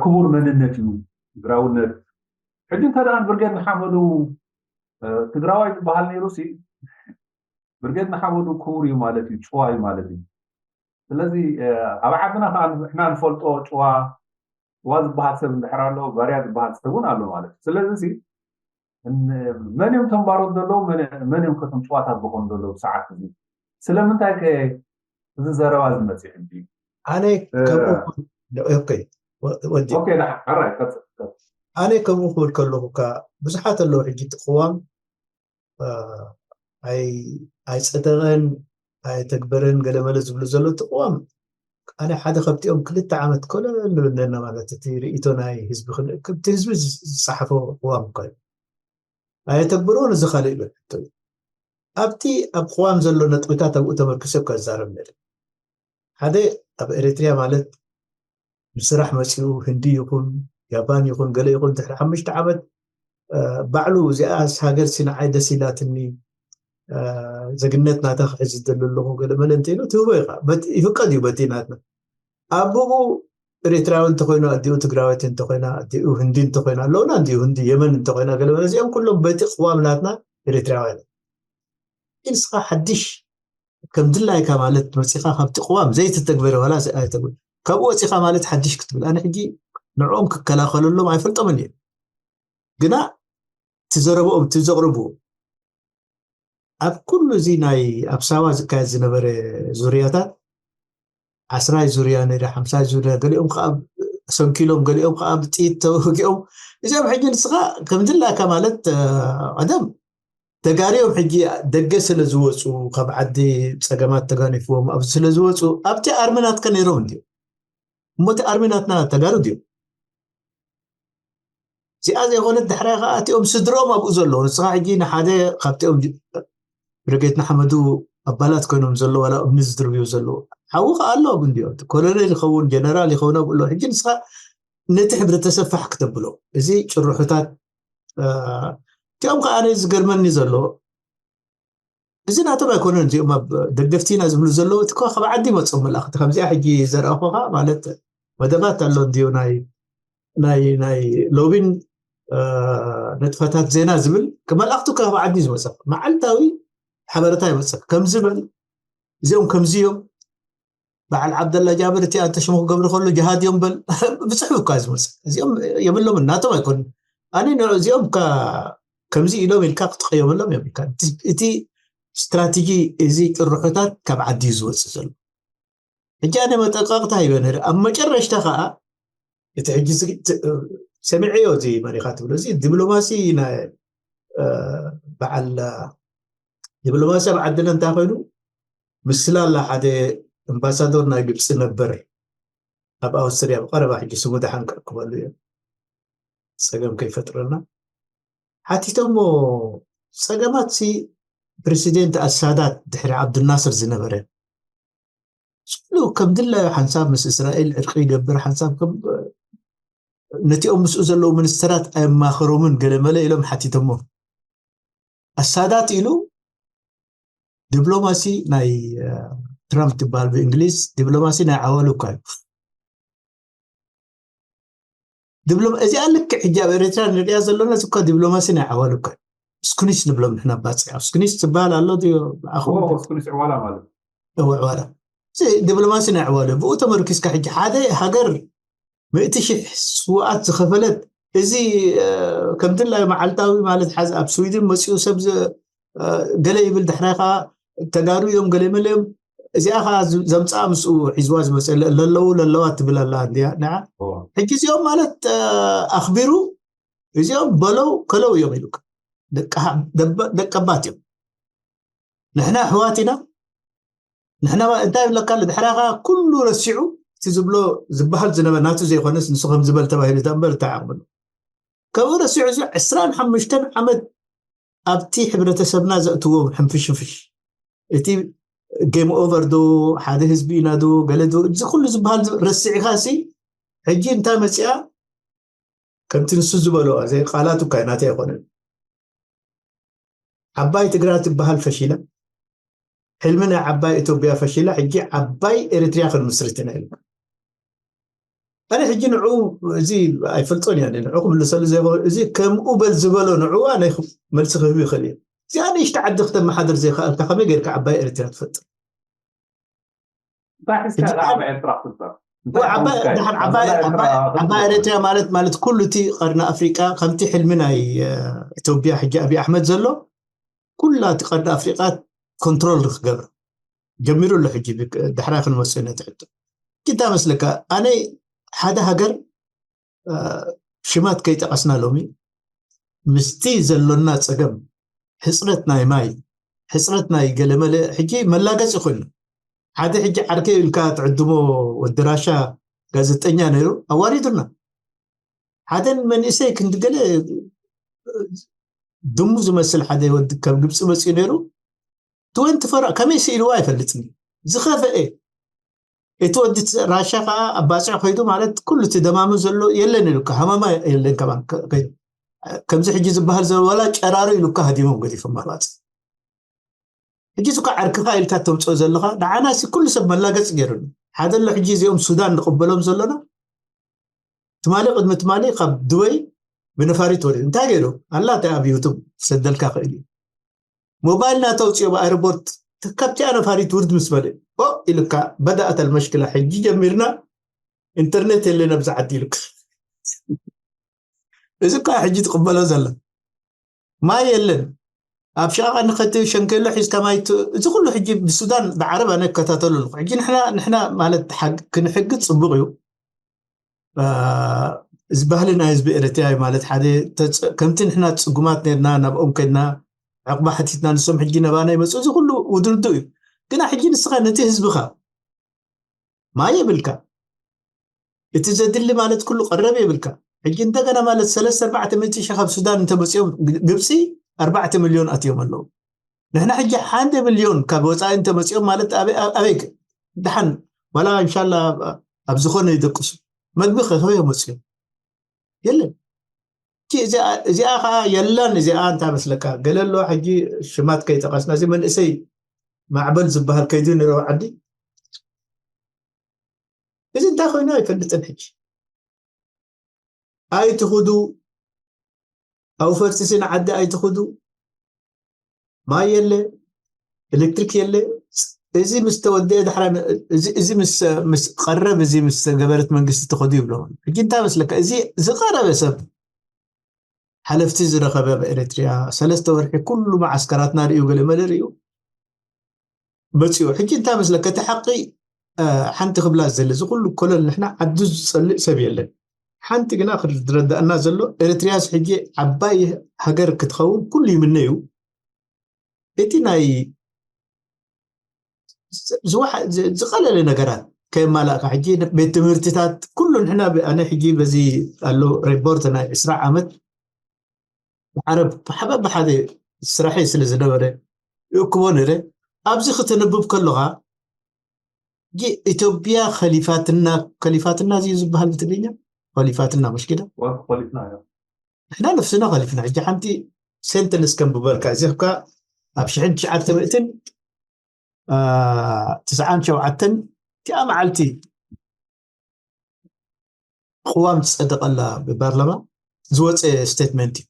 ክቡር መንነት እዩ ትግራውነት ሕጂ እንተ ደኣ ብርጌድ ንሓመዱ ትግራዋይ ዝበሃል ነይሩ ሲ ብርጌድ ንሓመዱ ክቡር እዩ ማለት እዩ ጭዋ እዩ ማለት እዩ ስለዚ ኣብ ዓድና ከዓ ንሕና ንፈልጦ ጭዋ ጭዋ ዝበሃል ሰብ እንድሕር ኣሎ ባርያ ዝበሃል ሰብ እውን ኣሎ ማለት እዩ ስለዚ መን እዮም ተንባሮት ዘለዉ፣ መን እዮም ከም ጭዋታት ዝኾኑ ዘለዉ ብሰዓት እዚ? ስለምንታይ ከ እዚ ዘረባ ዝመፅእ ሕጂ? ኣነ ከምኡ ወዲ ኣነ ከምኡ ክብል ከለኹ ካ ብዙሓት ኣለዉ ሕጂ እቲ ቅዋም ኣይፀደቐን፣ ኣይተግበረን፣ ገለመለ ዝብሉ ዘለዉ እቲ ቅዋም ኣነ ሓደ ከብቲኦም ክልተ ዓመት ኮለል ንብል ነና ማለት እቲ ርእይቶ ናይ ህዝቢ ክንእክብ እቲ ህዝቢ ዝፀሓፎ ቅዋም እኮ እዩ። ኣየተግብርዎን እዚ ካልእ ይብል ሕቶ እዩ። ኣብቲ ኣብ ቅዋም ዘሎ ነጥብታት ኣብኡ ተመርኪሰ እኳ ዝዛረብ ነይረ። ሓደ ኣብ ኤሪትሪያ ማለት ንስራሕ መፂኡ ህንዲ ይኹን ያባን ይኹን ገለ ይኹን ድሕሪ ሓሙሽተ ዓመት ባዕሉ እዚኣስ ሃገር ሲ ንዓይ ደስ ኢላትኒ ዘግነት ናታ ክሕዝ ዝደሊ ኣለኹ ገለ መለ እንተኢሉ ትህቦ ኢኻ። ይፍቀድ እዩ በቲ ናትና ኣቦኡ ኤሪትራዊ እንተኮይኑ ኣዲኡ ትግራወይቲ እንተኮይና ኣዲኡ ህንዲ እንተኮይና ኣለውና እንዲዩ ህንዲ የመን እንተኮይና ገለ መለ እዚኦም ኩሎም በቲ ቅዋም ናትና ኤሪትራውያን። ንስኻ ሓድሽ ከም ድላይካ ማለት መፂኻ ካብቲ ቅዋም ዘይተተግበረ ዋላ ኣይተግበ ካብኡ ወፂኻ ማለት ሓድሽ ክትብል ኣነ ሕጂ ንዕኦም ክከላኸለሎም ኣይፈልጦምን እየ። ግና እቲ ዘረብኦም እቲ ዘቕርቡ ኣብ ኩሉ እዚ ናይ ኣብ ሳዋ ዝካየድ ዝነበረ ዙርያታት ዓስራይ ዙርያ ነይረ ሓምሳይ ዙርያ ገሊኦም ከዓ ሰንኪሎም ገሊኦም ከዓ ብጥይት ተወጊኦም እዚኦም ሕጂ ንስኻ ከም ድላካ ማለት ቀደም ተጋርዮም ሕጂ ደገ ስለ ዝወፁ ካብ ዓዲ ፀገማት ተጋኒፍዎም ኣብ ስለ ዝወፁ ኣብቲ ኣርሚ ናትካ ነይሮም እንዲዮም እሞ እቲ ኣርሚ ናትና ተጋሩ ድዮም እዚኣ ዘይኮነት ዳሕራይ ከዓ እቲኦም ስድሮም ኣብኡ ዘለዉ ንስኻ ሕጂ ንሓደ ካብቲኦም ብርጌድ ንሓመዱ ኣባላት ኮይኖም ዘለዉ ዋላ እምኒ ዝድርብዩ ዘለዉ ሓዊ ከዓ ኣሎ ኣብኡ እንዲዮ ኮሎኔል ይኸውን ጀነራል ይኸውን ኣብኡ ኣሎ ሕጂ ንስኻ ነቲ ሕብረተሰብ ፋሕ ክተብሎ እዚ ጭርሑታት እቲኦም ከዓ ኣነ ዝገርመኒ ዘሎ እዚ ናቶም ኣይኮነን እዚኦም ኣብ ደገፍቲ ኢና ዝብሉ ዘለዉ እቲ ካብ ዓዲ ይመፅኦም መልእክቲ ከምዚኣ ሕጂ ዘርኣኹኻ ማለት መደባት ኣሎ እንድዩ ናይ ናይ ናይ ሎቢን ንጥፈታት ዜና ዝብል መልእክቱ ካብ ዓዲ ዝመፀ መዓልታዊ ሓበረታ ይመፀ ከምዚ በል እዚኦም ከምዚ እዮም በዓል ዓብደላ ጃብር እቲ ኣንተ ሽሙ ክገብር ከሎ ጅሃድ እዮም በል ብፅሑፍ እኳ ዝመፅእ እዚኦም የብሎምን ናቶም ኣይኮኑን ኣነ እዚኦም ከምዚ ኢሎም ኢልካ ክትቀየመሎም የብልካ እቲ ስትራቴጂ እዚ ጭርሑታት ካብ ዓዲ እዩ ዝወፅእ ዘሎ ሕጂ ኣነ መጠንቀቕታ ሂበ ነይረ ኣብ መጨረሽታ ከዓ እቲ ሕጂ ሰሚዐዮ እዚ መሪኻ ትብሎ እዚ ዲፕሎማሲ በዓል ዲፕሎማሲ ኣብ ዓድና እንታይ ኮይኑ ምስላ ኣላ ሓደ ኣምባሳዶር ናይ ግብፂ ነበር ኣብ ኣውስትርያ ብቀረባ ሕጂ ስሙ ደሓን ክእክበሉ እዮም ፀገም ከይፈጥረልና ሓቲቶሞ ፀገማት ሲ ፕሬሲደንት ኣሳዳት ድሕሪ ዓብዱናስር ዝነበረ ስሉ ከም ድላዩ ሓንሳብ ምስ እስራኤል ዕርቂ ይገብር ሓንሳብ ነቲኦም ምስኡ ዘለዉ ሚኒስተራት ኣየማኸሮምን ገለመለ ኢሎም ሓቲቶሞ ኣሳዳት ኢሉ ዲፕሎማሲ ናይ ትራምፕ ትበሃል ብእንግሊዝ ዲፕሎማሲ ናይ ዓዋሉ እኳ እዩ እዚኣ ልክዕ ሕጂ ኣብ ኤርትራ ንሪኣ ዘለና እኳ ዲፕሎማሲ ናይ ዓዋሉ እኳ እዩ ስኩኒስ ንብሎም ንሕና ባፅዕ ኣብ ስኩኒስ ዝበሃል ኣሎ ስኩኒስ ዕዋላ ማለት ዕዋላ ዲፕሎማሲ ናይ ዕዋሉ ብኡ ተመርኪስካ ሕጂ ሓደ ሃገር ምእቲ ሽሕ ስውኣት ዝኸፈለት እዚ ከም ድላዩ መዓልታዊ ማለት ሓዚ ኣብ ስዊድን መፂኡ ሰብ ገለ ይብል ድሕራይ ከዓ ተጋሩ እዮም ገለ መለ እዮም እዚኣ ከዓ ዘምፅኣ ምስኡ ሒዝዋ ዝመፀ ለለዉ ለለዋ ትብል ኣላ እንዲያ ንዓ ሕጂ እዚኦም ማለት ኣኽቢሩ እዚኦም በለው ከለው እዮም ኢሉ ደቀባት እዮም ንሕና ኣሕዋት ኢና ንሕና እንታይ ይብለካ ኣሎ ድሕራ ከዓ ኩሉ ረሲዑ እቲ ዝብሎ ዝበሃል ዝነበ ናቱ ዘይኮነስ ንሱ ከም ዝበል ተባሂሉ እታ እምበር እንታይ ዓቕሚ ኣሎ ከምኡ ረሲዑ እዚ ዕስራን ሓሙሽተን ዓመት ኣብቲ ሕብረተሰብና ዘእትዎ ሕንፍሽፍሽ እቲ ጌም ኦቨር ዶ ሓደ ህዝቢ ኢና ዶ ገለ ዶ እዚ ኩሉ ዝበሃል ረሲዕካ ሲ ሕጂ እንታይ መፅኣ ከምቲ ንሱ ዝበሎ ዘይ ቃላት እኳ ናተይ ኣይኮነን ዓባይ ትግራ ትበሃል ፈሺላ ሕልሚ ናይ ዓባይ ኢትዮጵያ ፈሺላ ሕጂ ዓባይ ኤርትሪያ ክንምስርት ኢና ኢሉ ኣነ ሕጂ ንዑ እዚ ኣይፈልጦን እያ ንዑ ክምልሰሉ ዘይኮ እዚ ከምኡ በል ዝበሎ ንዑ ኣነ መልሲ ክህብ ይኽእል እዩ እዚኣ ንእሽተ ዓዲ ክተመሓደር ዘይከኣልካ ከመይ ጌርካ ዓባይ ኤርትሪያ ትፈጥር እንታይ ሒዝካ እዛ ዓባይ ኤርትራ ክትፍጠር ዓባይ ኤርትራ ማለት ማለት ኩሉ እቲ ቀርኒ ኣፍሪቃ ከምቲ ሕልሚ ናይ ኢትዮጵያ ሕጂ ኣብይ ኣሕመድ ዘሎ ኩላ እቲ ቀርኒ ኣፍሪቃ ኮንትሮል ክገብር ጀሚሩ ኣሎ። ሕጂ ዳሕራይ ክንመፅእ ነቲ ሕቶ። እንታይ መስለካ? ኣነ ሓደ ሃገር ሽማት ከይጠቐስና ሎሚ ምስቲ ዘሎና ፀገም፣ ሕፅረት ናይ ማይ፣ ሕፅረት ናይ ገለመለ ሕጂ መላገፂ ኮይኑ ሓደ ሕጂ ዓርከይ ኢልካ ትዕድሞ ወዲ ራሻ ጋዜጠኛ ነይሩ ኣዋሪዱና። ሓደ መንእሰይ ክንዲ ገለ ድሙ ዝመስል ሓደ ወዲ ካብ ግብፂ መፅኡ ነይሩ። ትወንቲ ፈራ ከመይ ስኢልዋ ኣይፈልጥን። ዝኸፈኤ እቲ ወዲ ራሻ ከዓ ኣባፅዕ ከይዱ ማለት ኩሉ እቲ ደማሙ ዘሎ የለን ኢሉካ ሃመማ የለን ከማን ከምዚ ሕጂ ዝበሃል ዘሎ ዋላ ጨራሩ ኢሉካ ሃዲሞም ገዲፎም ኣባፅዕ። ሕጂ እኳ ዓርክኻ ኢልካ ተምፅኦ ዘለኻ ንዓና ሲ ኩሉ ሰብ መላገፂ ገይሩሉ ሓደ ኣሎ። ሕጂ እዚኦም ሱዳን ንቕበሎም ዘለና ትማሊ ቅድሚ ትማሊ ካብ ድበይ ብነፋሪት ወሪዱ እንታይ ገይሩ ኣላ እንታይ ኣብ ዩቱብ ክሰደልካ ክእል እዩ። ሞባይል ናተውፅኦ ብኣይሮፖርት ካብቲኣ ነፋሪት ውርድ ምስ በለ ኦ ኢሉካ በዳእተ ልመሽክላ ሕጂ ጀሚርና ኢንተርኔት የለን ኣብዚ ዓዲ ኢሉካ። እዚ እኳ ሕጂ ትቕበሎ ዘሎ ማይ የለን። ኣብ ሸቃ ንኸቲ ሸንከሎ ሒዝካ ማይ ት- እዚ ኩሉ ሕጂ ብሱዳን ብዓረብ ኣነ እከታተሉ ኣለኹ። ሕጂ ንሕና ንሕና ማለት ሓግ- ክንሕግዝ ፅቡቅ እዩ። አ፣ እዚ ባህሊ ናይ ህዝቢ ኤረትያ እዩ ማለት ሓደ ተፅ- ከምቲ ንሕና ፅጉማት ነርና ናብኦም ከድና ዕቕባ ሓቲትና ንሶም ሕጂ ነባና ይመፁ እዚ ኩሉ ውድርዱ እዩ። ግና ሕጂ ንስኻ ነቲ ህዝብኻ ማይ የብልካ። እቲ ዘድሊ ማለት ኩሉ ቀረብ የብልካ። ሕጂ እንደገና ማለት ሰለስተ ኣርባዕተ ሚእቲ ሺህ ካብ ሱዳን እንተመፅኦም ግ- ግብፂ ኣርባዕተ ሚልዮን ኣትዮም ኣለዉ። ንሕና ሕጂ ሓደ ሚልዮን ካብ ወፃኢ እንተመፅኦም ማለት ኣበይ ኣበይ ክ- ደሓን ዋላ እንሻላ ኣብ- ኣብ ዝኾነ ይደቅሱ መግቢ ከበይ መፅኦም የለን። እዚኣ እዚኣ ከዓ የላን እዚኣ እንታይ መስለካ ገለ ኣሎ ሕጂ ሽማት ከይጠቀስና እዚ መንእሰይ ማዕበል ዝበሃል ከይዱ ንረው ዓዲ እዚ እንታይ ኮይኑ ኣይፈልጥን። ሕጂ ኣይትኹዱ ኣውፈርቲ ስነ ዓዲ ኣይትኹዱ ማይ የለ ኤሌክትሪክ የለ። እዚ ምስ ተወደአ ዳሕራ እዚ ምስ ምስ ቀረብ እዚ ምስ ገበረት መንግስቲ ተኸዱ ይብሎ። ሕጂ እንታይ መስለካ እዚ ዝቀረበ ሰብ ሓለፍቲ ዝረኸበ ኣብ ኤርትርያ ሰለስተ ወርሒ ኩሉ መዓስከራትና ርእዩ ገለ መለ ርእዩ መፅኡ። ሕጂ እንታይ መስለካ እቲ ሓቂ ሓንቲ ክብላ ዘለ እዚ ኩሉ ኮለል ንሕና ዓዱ ዝፀልእ ሰብ የለን። ሓንቲ ግና ክረዳእና ዘሎ ኤርትርያስ ሕጂ ዓባይ ሃገር ክትኸውን ኩሉ ይምነ እዩ። እቲ ናይ ዝቀለለ ነገራት ከየማላእካ ሕጂ ቤት ትምህርትታት ኩሉ ንሕና ኣነ ሕጂ በዚ ኣሎ ሪፖርት ናይ ዕስራ ዓመት ብዓረብ ብሓደ ብሓደ ስራሐይ ስለ ዝነበረ ይእክቦ ነረ። ኣብዚ ክተንብብ ከለኻ ጂ ኢትዮጵያ ከሊፋትና ከሊፋትና እዚ ዝበሃል ብትግርኛ ከሊፋትና መሽኪዳ ንሕና ነፍስና ከሊፍና ሕጂ ሓንቲ ሴንተንስ ከም ብበልካ እዚ ካ ኣብ ሽሕን ትሽዓተ ሚእትን ትስዓን ሸውዓተን እቲኣ መዓልቲ ቅዋም ዝፀደቐላ ብፓርላማ ዝወፀ ስቴትመንት እዩ።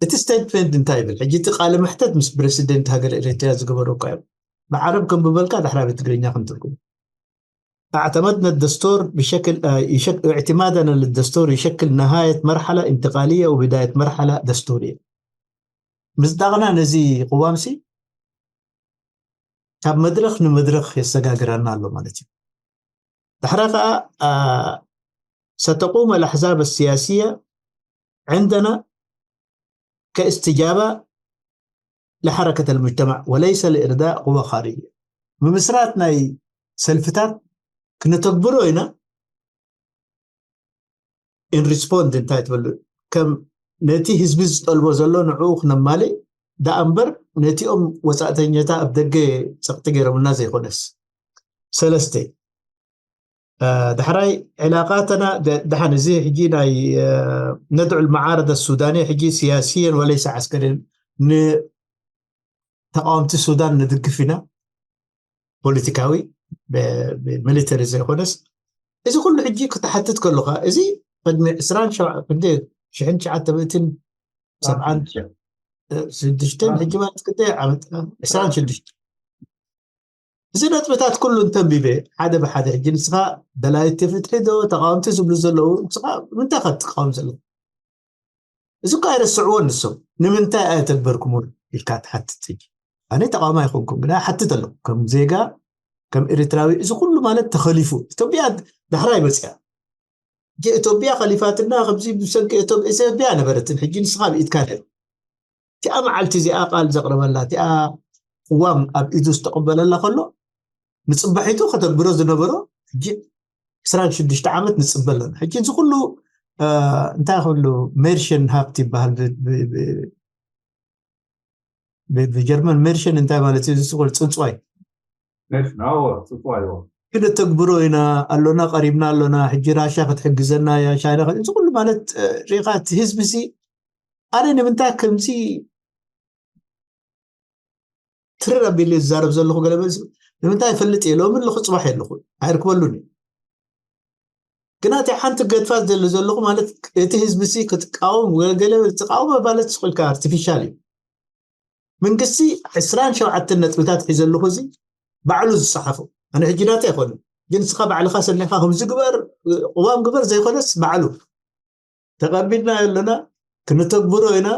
እቲ ስቴትመንት እንታይ ይብል? ሕጂ እቲ ቃለ መሕተት ምስ ፕረሲደንት ሃገር ኤርትርያ ዝገበሮ እኳ እዮም። ብዓረብ ከም ብበልካ ዳሕራ ብትግርኛ ክንትርጉም። اعتمدنا الدستور بشكل اعتمادنا للدستور يشكل نهاية مرحلة انتقالية وبداية مرحلة دستورية. ምጽዳቕና ነዚ ቅዋምሲ ካብ መድረኽ ንመድረኽ የሰጋግረና ኣሎ ማለት እዩ። ዳሕራ ከዓ ستقوم الأحزاب السياسية عندنا كاستجابة لحركة المجتمع وليس لإرضاء قوى خارجية. ምምስራት ናይ ሰልፍታት ክነተግብሮ ኢና in respond እንታይ ትበሉ ከም ነቲ ህዝቢ ዝጠልቦ ዘሎ ንዕኡ ክነማልእ ደኣ እምበር ነቲኦም ወፃእተኛታ ኣብ ደገ ፀቕጢ ገይሮምና ዘይኮነስ። ሰለስተ ዳሕራይ ዕላቃተና ደሓን እዚ ሕጂ ናይ ነድዑ ልመዓረደ ሱዳንያ ሕጂ ስያስየን ወለይሰ ዓስከርን ንተቃወምቲ ሱዳን ንድግፍ ኢና ፖለቲካዊ ሚሊተሪ ዘይኮነስ እዚ ኩሉ ሕጂ ክትሓትት ከለካ እዚ ቅድሚ ዕስራን ሸውዓተ ሽሕን ትሽዓተ ሚእትን ሰብዓን ሽዱሽተን ሕጂ ማለት ክደ ዓመት ዕስራን ሽዱሽተ እዚ ነጥብታት ኩሉ እንተንቢበ ሓደ ብሓደ፣ ሕጂ ንስኻ ደላይቲ ፍትሒ ዶ ተቃወምቲ ዝብሉ ዘለዉ፣ ንስኻ ንምንታይ ኢኻ ትቃወም ዘለኻ? እዚ እኮ ኣይረስዕዎን ንሶም። ንምንታይ ኣየተግበርኩምሉ ኢልካ ትሓትት። ሕጂ ኣነ ተቃዋሚ ኣይኮንኩም፣ ግና ሓትት ኣለኹ ከም ዜጋ፣ ከም ኤርትራዊ። እዚ ኩሉ ማለት ተኸሊፉ፣ ኢትዮጵያ ዳሕራይ መፅያ። ሕጂ ኢትዮጵያ ከሊፋትና፣ ከምዚ ብሰንኪ ኢትዮ- ኢትዮጵያ ነበረትን፣ ሕጂ ንስኻ ብኢድካ ነይሩ። እቲኣ መዓልቲ እዚኣ ቃል ዘቕረበላ፣ እቲኣ ቅዋም ኣብ ኢዱ ዝተቐበለላ ከሎ፣ ንፅባሒቱ ከተግብሮ ዝነበሮ፣ ሕጂ ዕስራን ሽዱሽተ ዓመት ንፅበ ኣለና። ሕጂ እዚ ኩሉ እንታይ ኩሉ ሜርሽን ሃብት ይበሃል፣ ብጀርመን ሜርሽን እንታይ ማለት እዩ? ዝስቁል ፅንፅዋይ። ሜርሽን ኣዎ፣ ፅንፅዋይ። ክነተግብሮ ኢና ኣሎና፣ ቀሪብና ኣሎና። ሕጂ ራሻ ክትሕግዘና እያ፣ ቻይና። እዚ ኩሉ ማለት ሪኢኻ፣ እቲ ህዝቢ እዚ ኣነ ንምንታይ ከምዚ ትርር ኣቢለ ዝዛረብ ዘለኹ፣ ገለ መስ ንምንታይ ይፈልጥ እየ። ሎሚ ኣለኹ፣ ፅባሕ የለኹ፣ ኣይርክበሉን እዩ። ግና እቲ ሓንቲ ገድፋ ዝደሊ ዘለኹ ማለት፣ እቲ ህዝቢ ሲ ክትቃወም፣ ገለ ዝቃወመ ማለት ስቕ ኢልካ ኣርቲፊሻል እዩ። መንግስቲ ዕስራን ሸውዓተን ነጥብታት ሒዘ ኣለኹ፣ እዚ ባዕሉ ዝፀሓፎ። ኣነ ሕጂ ናተይ ኣይኮነን፣ ግን ንስኻ ባዕልኻ ሰኒዕካ ከምዚ ግበር፣ ቅዋም ግበር ዘይኮነስ፣ ባዕሉ ተቐቢልና ኣለና፣ ክንተግብሮ ኢና።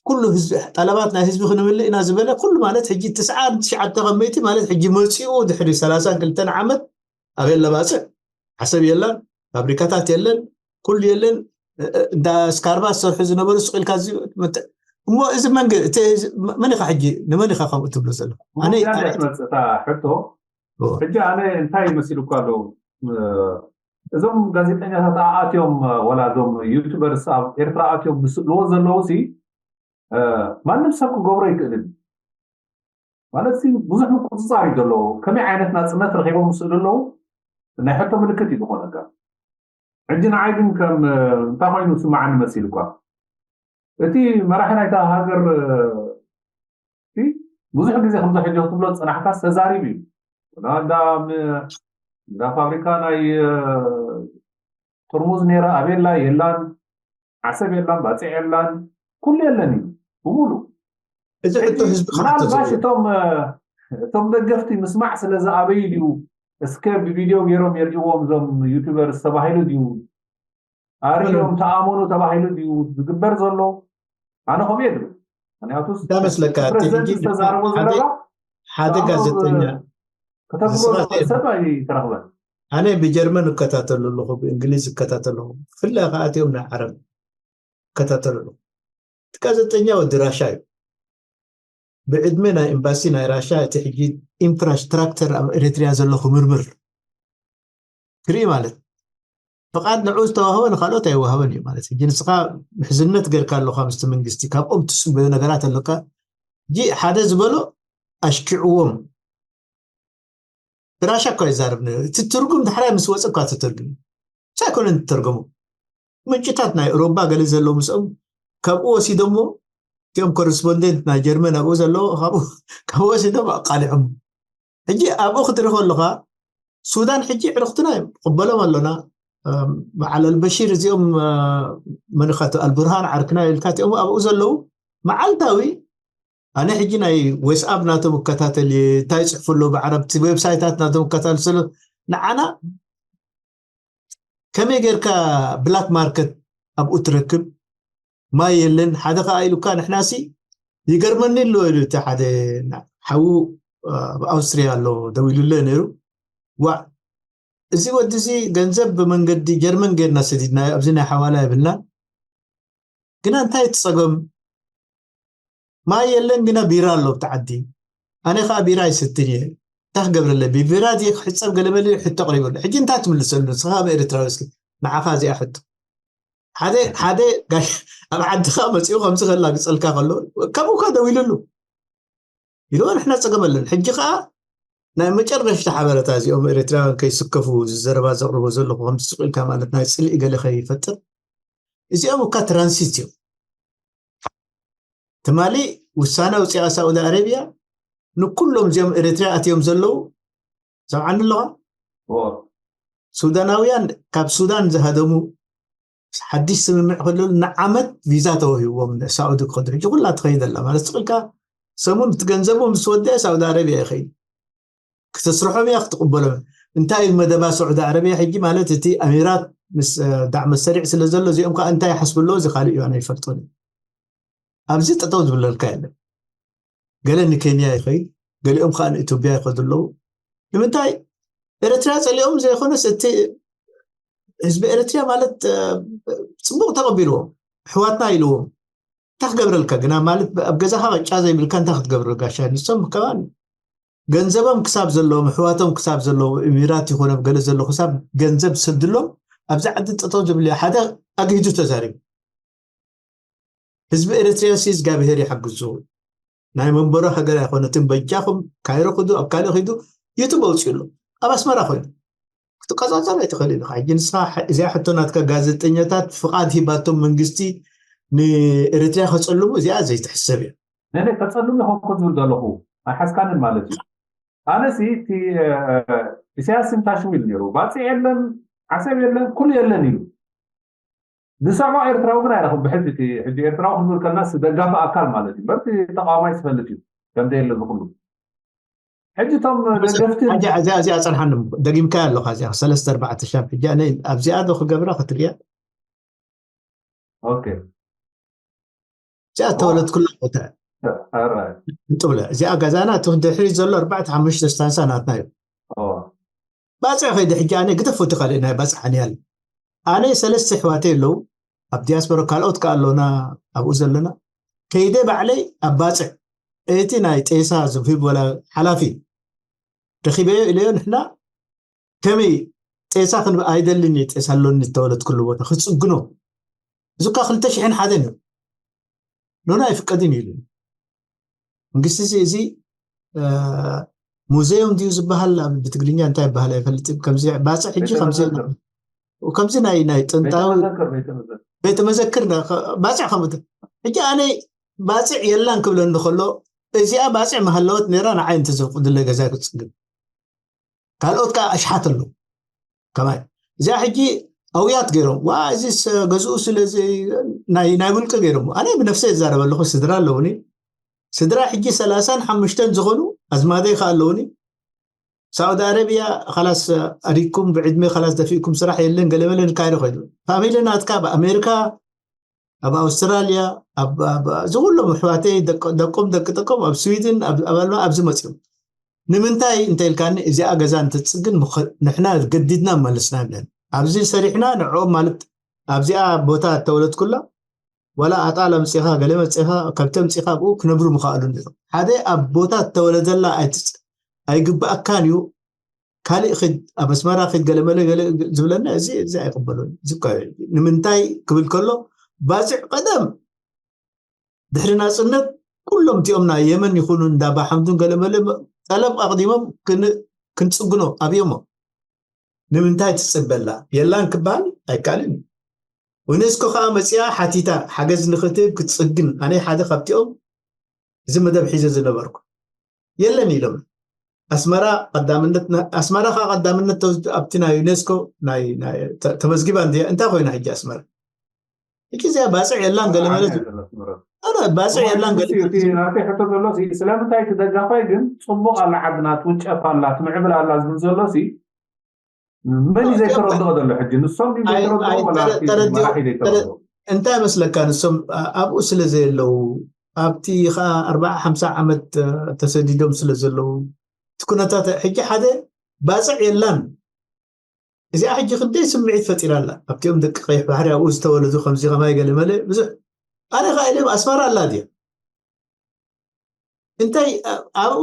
ኩሉ ህዝቢ፣ ጠለባት ናይ ህዝቢ ክንምልእ ኢና ዝበለ ኩሉ ማለት፣ ሕጂ ትስዓን ትሽዓተ ካብ መይቲ ማለት፣ ሕጂ መፂኡ ድሕሪ ሰላሳን ክልተን ዓመት ኣበይ ለባፅዕ? ዓሰብ የላን፣ ፋብሪካታት የለን፣ ኩሉ የለን። እንዳ ስካርባ ዝሰርሑ ዝነበሩ ስቕ ኢልካ እዚ መተ-፣ እሞ እዚ መንገ-፣ እቲ ህዝቢ መን ኢኻ ሕጂ? ንመን ኢኻ ከምኡ ትብሎ ዘለኻ? ኣነ እዚኣ እንዳትመፅእ እታ ሕቶ፣ ሕጂ ኣነ እንታይ መሲሉ እኳ ኣሎ፣ እዞም ጋዜጠኛታት ኣትዮም፣ ወላ እዞም ዩቱበርስ ኣብ ኤርትራ ኣትዮም ዝስእልዎ ዘለዉ ሲ፣ ማንም ሰብ ክገብሮ ይክእልን። ማለት ሲ ብዙሕ ምቁፅፃር እዩ ዘለዎ። ከመይ ዓይነት ናፅነት ረኺቦም ዝስእሉ ኣለዉ? ናይ ሕቶ ምልክት እዩ ዝኾነካ። ሕጂ ንዓይ ግን ከም እንታይ ኮይኑ ስማዓኒ መሲሉ እኳ፣ እቲ መራሒ ናይታ ሃገር ብዙሕ ግዜ ከምዚ ሕጂ ክትብሎ ዝፀናሕካ ተዛሪቡ እዩ። እንዳ ፋብሪካ ናይ ጥርሙዝ ነይራ ኣበየላ የላን፣ ዓሰብ የላን፣ ባፅዕ የላን፣ ኩሉ የለን እዩ ብሙሉ። እዚ ሕቶ ህዝቢ ክሓቶ ምናልባሽ እቶም እቶም ደገፍቲ ምስማዕ ስለ ዝኣበዩ ድዩ? እስከ ብቪድዮ ገይሮም የርእዎም እዞም ዩቱበርስ ተባሂሉ ድዩ? ኣርእዮም ተኣመኑ ተባሂሉ ድዩ ዝግበር ዘሎ? ኣነ ከምኡ እየ ዝብል። ምክንያቱ እንታይ መስለካ፣ እቲ ፕሬዚደንት ሕጂ ዝተዛረቦ ሓደ ዘረባ ሓደ ኣሁን ጋዜጠኛ ከተግብሮ ንስኻ ዝኽእል ሰብ ኣይተረኽበን። ኣነ ብጀርመን እከታተሉ ኣለኹ፣ ብእንግሊዝ እከታተሉ ኣለኹ፣ ብፍላይ ከኣ እቲኦም ናይ ዓረብ እከታተሉ ኣለኹ። እቲ ጋዜጠኛ ወዲ ራሻ እዩ። ብዕድመ ናይ ኤምባሲ ናይ ራሻ፣ እቲ ሕጂ ኢንፍራስትራክቸር ኣብ ኤሪትሪያ ዘሎ ክምርምር ክርኢ ማለት፣ ፍቓድ ንዑ ዝተዋህበ ንኻልኦት ኣይወሃበን እዩ ማለት። ሕጂ ንስኻ ምሕዝነት ገርካ ኣለኻ ምስቲ መንግስቲ፣ ካብኦም ትጽበዮ ነገራት ኣለካ። ሕጂ ሓደ ዝበሎ ኣሽኪዕዎም፣ ብራሻ እኳ ይዛረብ ነይሩ። እቲ ትርጉም ዳሕራይ ምስ ወፀ እኳ ትትርጉም ሳይኮነን ትተርገሙ። ምንጭታት ናይ ኤውሮባ ገለ ዘለዉ ምስኦም ካብኡ ወሲዶሞ፣ እቲኦም ኮረስፖንደንት ናይ ጀርመን ኣብኡ ዘለዉ፣ ካብኡ፣ ካብኡ ወሲዶም ኣቃሊዖም። ሕጂ ኣብኡ ክትርኢ ከለኻ፣ ሱዳን ሕጂ ዕርኽትና እዮም፣ ቅበሎም ኣሎና። እም፣ በዓል ኣልበሺር እዚኦም፣ እ፣ መንኻት ኣልቡርሃን ዓርክና ኢልካ፣ እቲኦም ኣብኡ ዘለዉ መዓልታዊ፣ ኣነ ሕጂ ናይ ዌስኣፕ ናቶም እከታተል እየ፣ እንታይ ይፅሕፉ ኣለዉ ብዓረብቲ፣ ዌብሳይታት ናቶም እከታተል ስለ ንዓና ከመይ ጌርካ ብላክ ማርኬት ኣብኡ ትረክብ? ማይ የለን። ሓደ ከኣ ኢሉካ፣ ንሕናሲ ይገርመኒ ኣሎ ኢሉ፣ እቲ ሓደ ሓዉ ኣብ ኣውስትሪያ ኣሎ፣ ደዊሉለ ነይሩ። ዋዕ፣ እዚ ወዲ እዚ ገንዘብ ብመንገዲ ጀርመን ጌርና ሰዲድናዮ፣ ኣብዚ ናይ ሓዋላ የብልናን። ግና እንታይ እቲ ጸገም? ማይ የለን፣ ግና ቢራ ኣሎ ኣብቲ ዓዲ። ኣነ ከኣ ቢራ ኣይሰትን እየ። እንታይ ክገብረለይ? ብቢራ ድየ ክሕጸብ? ገለ መለ ሕቶ ኣቕሪበሉ። ሕጂ እንታይ ትምልሰሉ ንስኻ ከም ኤርትራዊ? እስኪ ንዓኻ እዚኣ ሕቶ። ሓደ፣ ሓደ ጋሽ ኣብ ዓድኻ መጺኡ ከምዚ ከላግጸልካ ከሎ፣ ከምኡ ከ ደዊሉሉ። ኢልዎ፣ ንሕና ጸገም ኣለን። ሕጂ ከኣ ናይ መጨረሽታ ሓበረታ፣ እዚኦም ኤርትራውያን ከይስከፉ፣ እዚ ዘረባ ዘቕርቦ ዘለኹ፣ ከምዚ ስቕ ኢልካ ማለት ናይ ጽልኢ ገለ ከይፈጥር፣ እዚኦም እካ ትራንሲት እዮም። ትማሊ ውሳነ ኣውፂኣ ሳኡዲ ኣረብያ፣ ንኩሎም እዚኦም ኤርትራ ኣትዮም ዘለዉ፣ ሰምዓኒ ኣለኻ? ኦ፣ ሱዳናውያን ካብ ሱዳን ዝሃደሙ፣ ሓድሽ ስምምዕ ክልል ንዓመት ቪዛ ተዋሂብዎም ንሳዑዲ ክኸዱ። ሕጂ ኩላ ትኸይድ ኣላ ማለት ስቕ ኢልካ፣ ሰሙን እቲ ገንዘቦም ምስ ወደአ ሳውዲ ኣረብያ ይኸይድ። ክተስርሖም እያ ክትቕበሎም። እንታይ እዩ መደባ ስዑዲ ዓረብያ ሕጂ? ማለት እቲ ኣሚራት ምስ ዳዕመ ሰሪዕ ስለ ዘሎ እዚኦም ከዓ እንታይ ይሓስቡ ኣለዎ እዚ ካልእ እዩ ኣነ ይፈልጦን። ኣብዚ ጠጠው ዝብለልካ የለን። ገለ ንኬንያ ይኸይድ፣ ገሊኦም ከዓ ንኢትዮጵያ ይኸዱ ኣለዉ። ንምንታይ? ኤርትራ ፀሊኦም ዘይኮነስ እቲ ህዝቢ ኤርትራ ማለት ፅቡቅ ተቐቢልዎም፣ ኣሕዋትና ኢልዎም። እንታይ ክገብረልካ ግና? ማለት ኣብ ገዛኻ ቅጫ ዘይብልካ እንታይ ክትገብር? ጋሻ ንሶም ከማን ገንዘቦም ክሳብ ዘለዎም፣ ኣሕዋቶም ክሳብ ዘለዎም፣ ኢሚራት ይኹን ኣብ ገለ ዘሎ ክሳብ ገንዘብ ሰድሎም ኣብዚ ዓዲ ጠጠው ዝብል ሓደ ኣግሂዱ ተዛሪቡ። ህዝቢ ኤርትርያ ሲ እግዚኣብሄር ይሓግዙ። ናይ መንበሮ ሃገር ኣይኮነትን። በጃኹም ካይሮ ክዱ ኣብ ካልእ ኺዱ ዩቱብ ኣውፅእሉ። ኣብ ኣስመራ ኮይኑ ክትቆፃፀር ኣይትኽእል ኢኻ። ሕጂ ንስኻ እዚኣ ሕቶ ናትካ ጋዜጠኛታት ፍቓድ ሂባቶም መንግስቲ ንኤርትርያ ከፀልሙ እዚኣ ዘይትሕሰብ እያ። ነነ ከፀልሙ ይኸውን ዝብል ዘለኹ ኣይሓስካንን ማለት እዩ። ኣነሲ እቲ ኢሳያስ እንታሽው ኢሉ ነይሩ። ባፅዕ የለን፣ ዓሰብ የለን፣ ኩሉ የለን ኢሉ። ዝሰምዖ ኤርትራዊ ግን ኣይረኽብ ብሕጂ እቲ ሕጂ ኤርትራዊ ክንብል ከለና ደጋፊ ኣካል ማለት እዩ። በርቲ ተቃዋማይ ዝፈልጥ እዩ ከምዘየለ ዝኩሉ ሕጂ እቶም ደገፍቲ እዚኣ ፀንሓኒ። ደጊምካ ኣለካ እዚኣ ሰለስተ ኣርባዕተ ሻብ ሕጂ ኣነ ኣብዚኣ ዶ ክገብራ ክትሪያ ኦኬ እዚኣ ተወለድኩላ ቦታ ጥብለ እዚኣ ገዛና እቲ ድሕሪ ዘሎ ኣርባዕተ ሓሙሽተ ስታንሳ ናትና እዩ። ባፅዕ ከይደ ሕጂ ኣነ ግደፎ እቲ ካልእ ናይ ባፅዕ ኣንያል ኣነ ሰለስተ ኣሕዋተይ ኣለዉ ኣብ ዲያስፖራ ካልኦት ከ ኣሎና ኣብኡ ዘለና ከይደ ባዕለይ ኣብ ባፅዕ እቲ ናይ ጤሳ ዝህብ ወላ ሓላፊ ረኺበዮ ኢለዮ ንሕና ከመይ ጤሳ ክንብ ኣይደልን እየ ጤሳ ኣሎኒ ዝተወለድኩሉ ቦታ ክፅግኖ እዚ እኳ ክልተ ሽሕን ሓደን እዩ ኖኖ ኣይፍቀድን እዩ ኢሉ መንግስቲ እዚ እዚ ሙዘዮም ድዩ ዝበሃል ብትግርኛ እንታይ ይበሃል ኣይፈልጥ ከምዚ ባፅዕ ሕጂ ከምዚ ከምዚ ናይ ናይ ጥንታዊ ቤተ መዘክር ባፅዕ ከም ሕጂ ኣነ ባፅዕ የላን ክብለኒ ከሎ እዚኣ ባፅዕ መሃለወት ነራ ንዓይ እንተዘፍቅድለ ገዛ ክፅግን ካልኦት ከዓ ኣሽሓት ኣለዉ ከማይ እዚኣ ሕጂ ኣውያት ገይሮም ዋ እዚ ገዝኡ ስለ ናይ ውልቂ ገይሮም ኣነ ብነፍሰ ይዛረበ ኣለኹ ስድራ ኣለውኒ ስድራ ሕጂ ሰላሳን ሓሙሽተን ዝኾኑ ኣዝማደይ ከዓ ኣለውኒ ሳዑዲ ኣረብያ ካላስ ኣሪኩም ብዕድመ ካላስ ደፊእኩም ስራሕ የለን ገለመለ ንካይዶ ኮይዱ ፋሚሊ ናትካ ኣብ ኣሜሪካ ኣብ ኣውስትራልያ እዚ ኩሎም ኣሕዋተይ ደቆም ደቂ ደቆም ኣብ ስዊድን ኣብ ኣልማ ኣብዚ መፅኦም ንምንታይ እንተ ኢልካኒ እዚኣ ገዛ እንትፅግን ንሕና ገዲድና መለስና ብለን ኣብዚ ሰሪሕና ንዕኦም ማለት ኣብዚኣ ቦታ እተወለድኩላ ዋላ ኣጣል ኣምፂኻ ገለ መፂኻ ከብቲ ኣምፂኻ ኣብኡ ክነብሩ ምኽኣሉ ነይሮም ሓደ ኣብ ቦታ እተወለደላ ኣይግባኣካን እዩ ካልእ ኽድ ኣብ ኣስመራ ኽድ ገለመለ ገለ ዝብለና እዚ እዚ ኣይቅበሎን እዚ እኮ እዩ። ንምንታይ ክብል ከሎ ባፅዕ ቀደም ድሕሪ ናፅነት ኩሎም እቲኦም ናይ የመን ይኹኑ እንዳባ ሓምዱን ገለመለ ጠለብ ኣቕዲሞም ክን- ክንፅግኖ ኣብዮሞ ንምንታይ ትፅበላ የላን ክበሃል ኣይከኣልን እዩ ዩኔስኮ ከዓ መፅያ ሓቲታ ሓገዝ ንክትህብ ክትፅግን ኣነ ሓደ ካብቲኦም እዚ መደብ ሒዘ ዝነበርኩ የለን ኢሎም ኣስመራ ቀዳምነት ኣስመራ ከዓ ቀዳምነት ተወስዱ ኣብቲ ናይ ዩኔስኮ ናይ ናይ- ተ- ተመዝጊባ እንድያ እንታይ ኮይና ሕጂ ኣስመራ ሕጂ እዚኣ ባፅዕ የላን ገለ ማለት እዩ ኣረ ባፅዕ የላን ገለ ማለት እዩ። ናተይ ሕቶ ዘሎ ሲ ስለምንታይ እቲ ደጋፋይ ግን ፅቡቅ ኣላ ዓድና ትውጨፍ ኣላ ትምዕብል ኣላ ዝብል ዘሎ ሲ መን እዩ ዘይተረድኦ ዘሎ ሕጂ ንሶም ድዩ ዘይተረድኦ ወላ እቲ መራሒ ዘይተረድኦ እንታይ መስለካ ንሶም ኣብኡ ስለ ዘየለዉ ኣብቲ ከዓ ኣርባዓ ሓምሳ ዓመት ተሰዲዶም ስለ ዘለዉ እቲ ኩነታት ሕጂ ሓደ ባፅዕ የላን እዚኣ ሕጂ ክንደይ ስምዒት ፈጢራ ኣላ ኣብቲኦም ደቂ ቀይሕ ባሕሪ ኣብኡ ዝተወለዱ ከምዚ ከማይ ገለ መለ ብዙሕ ኣነ ከዓ ኢለ ኣስመራ ኣላ ድያ እንታይ ኣብኡ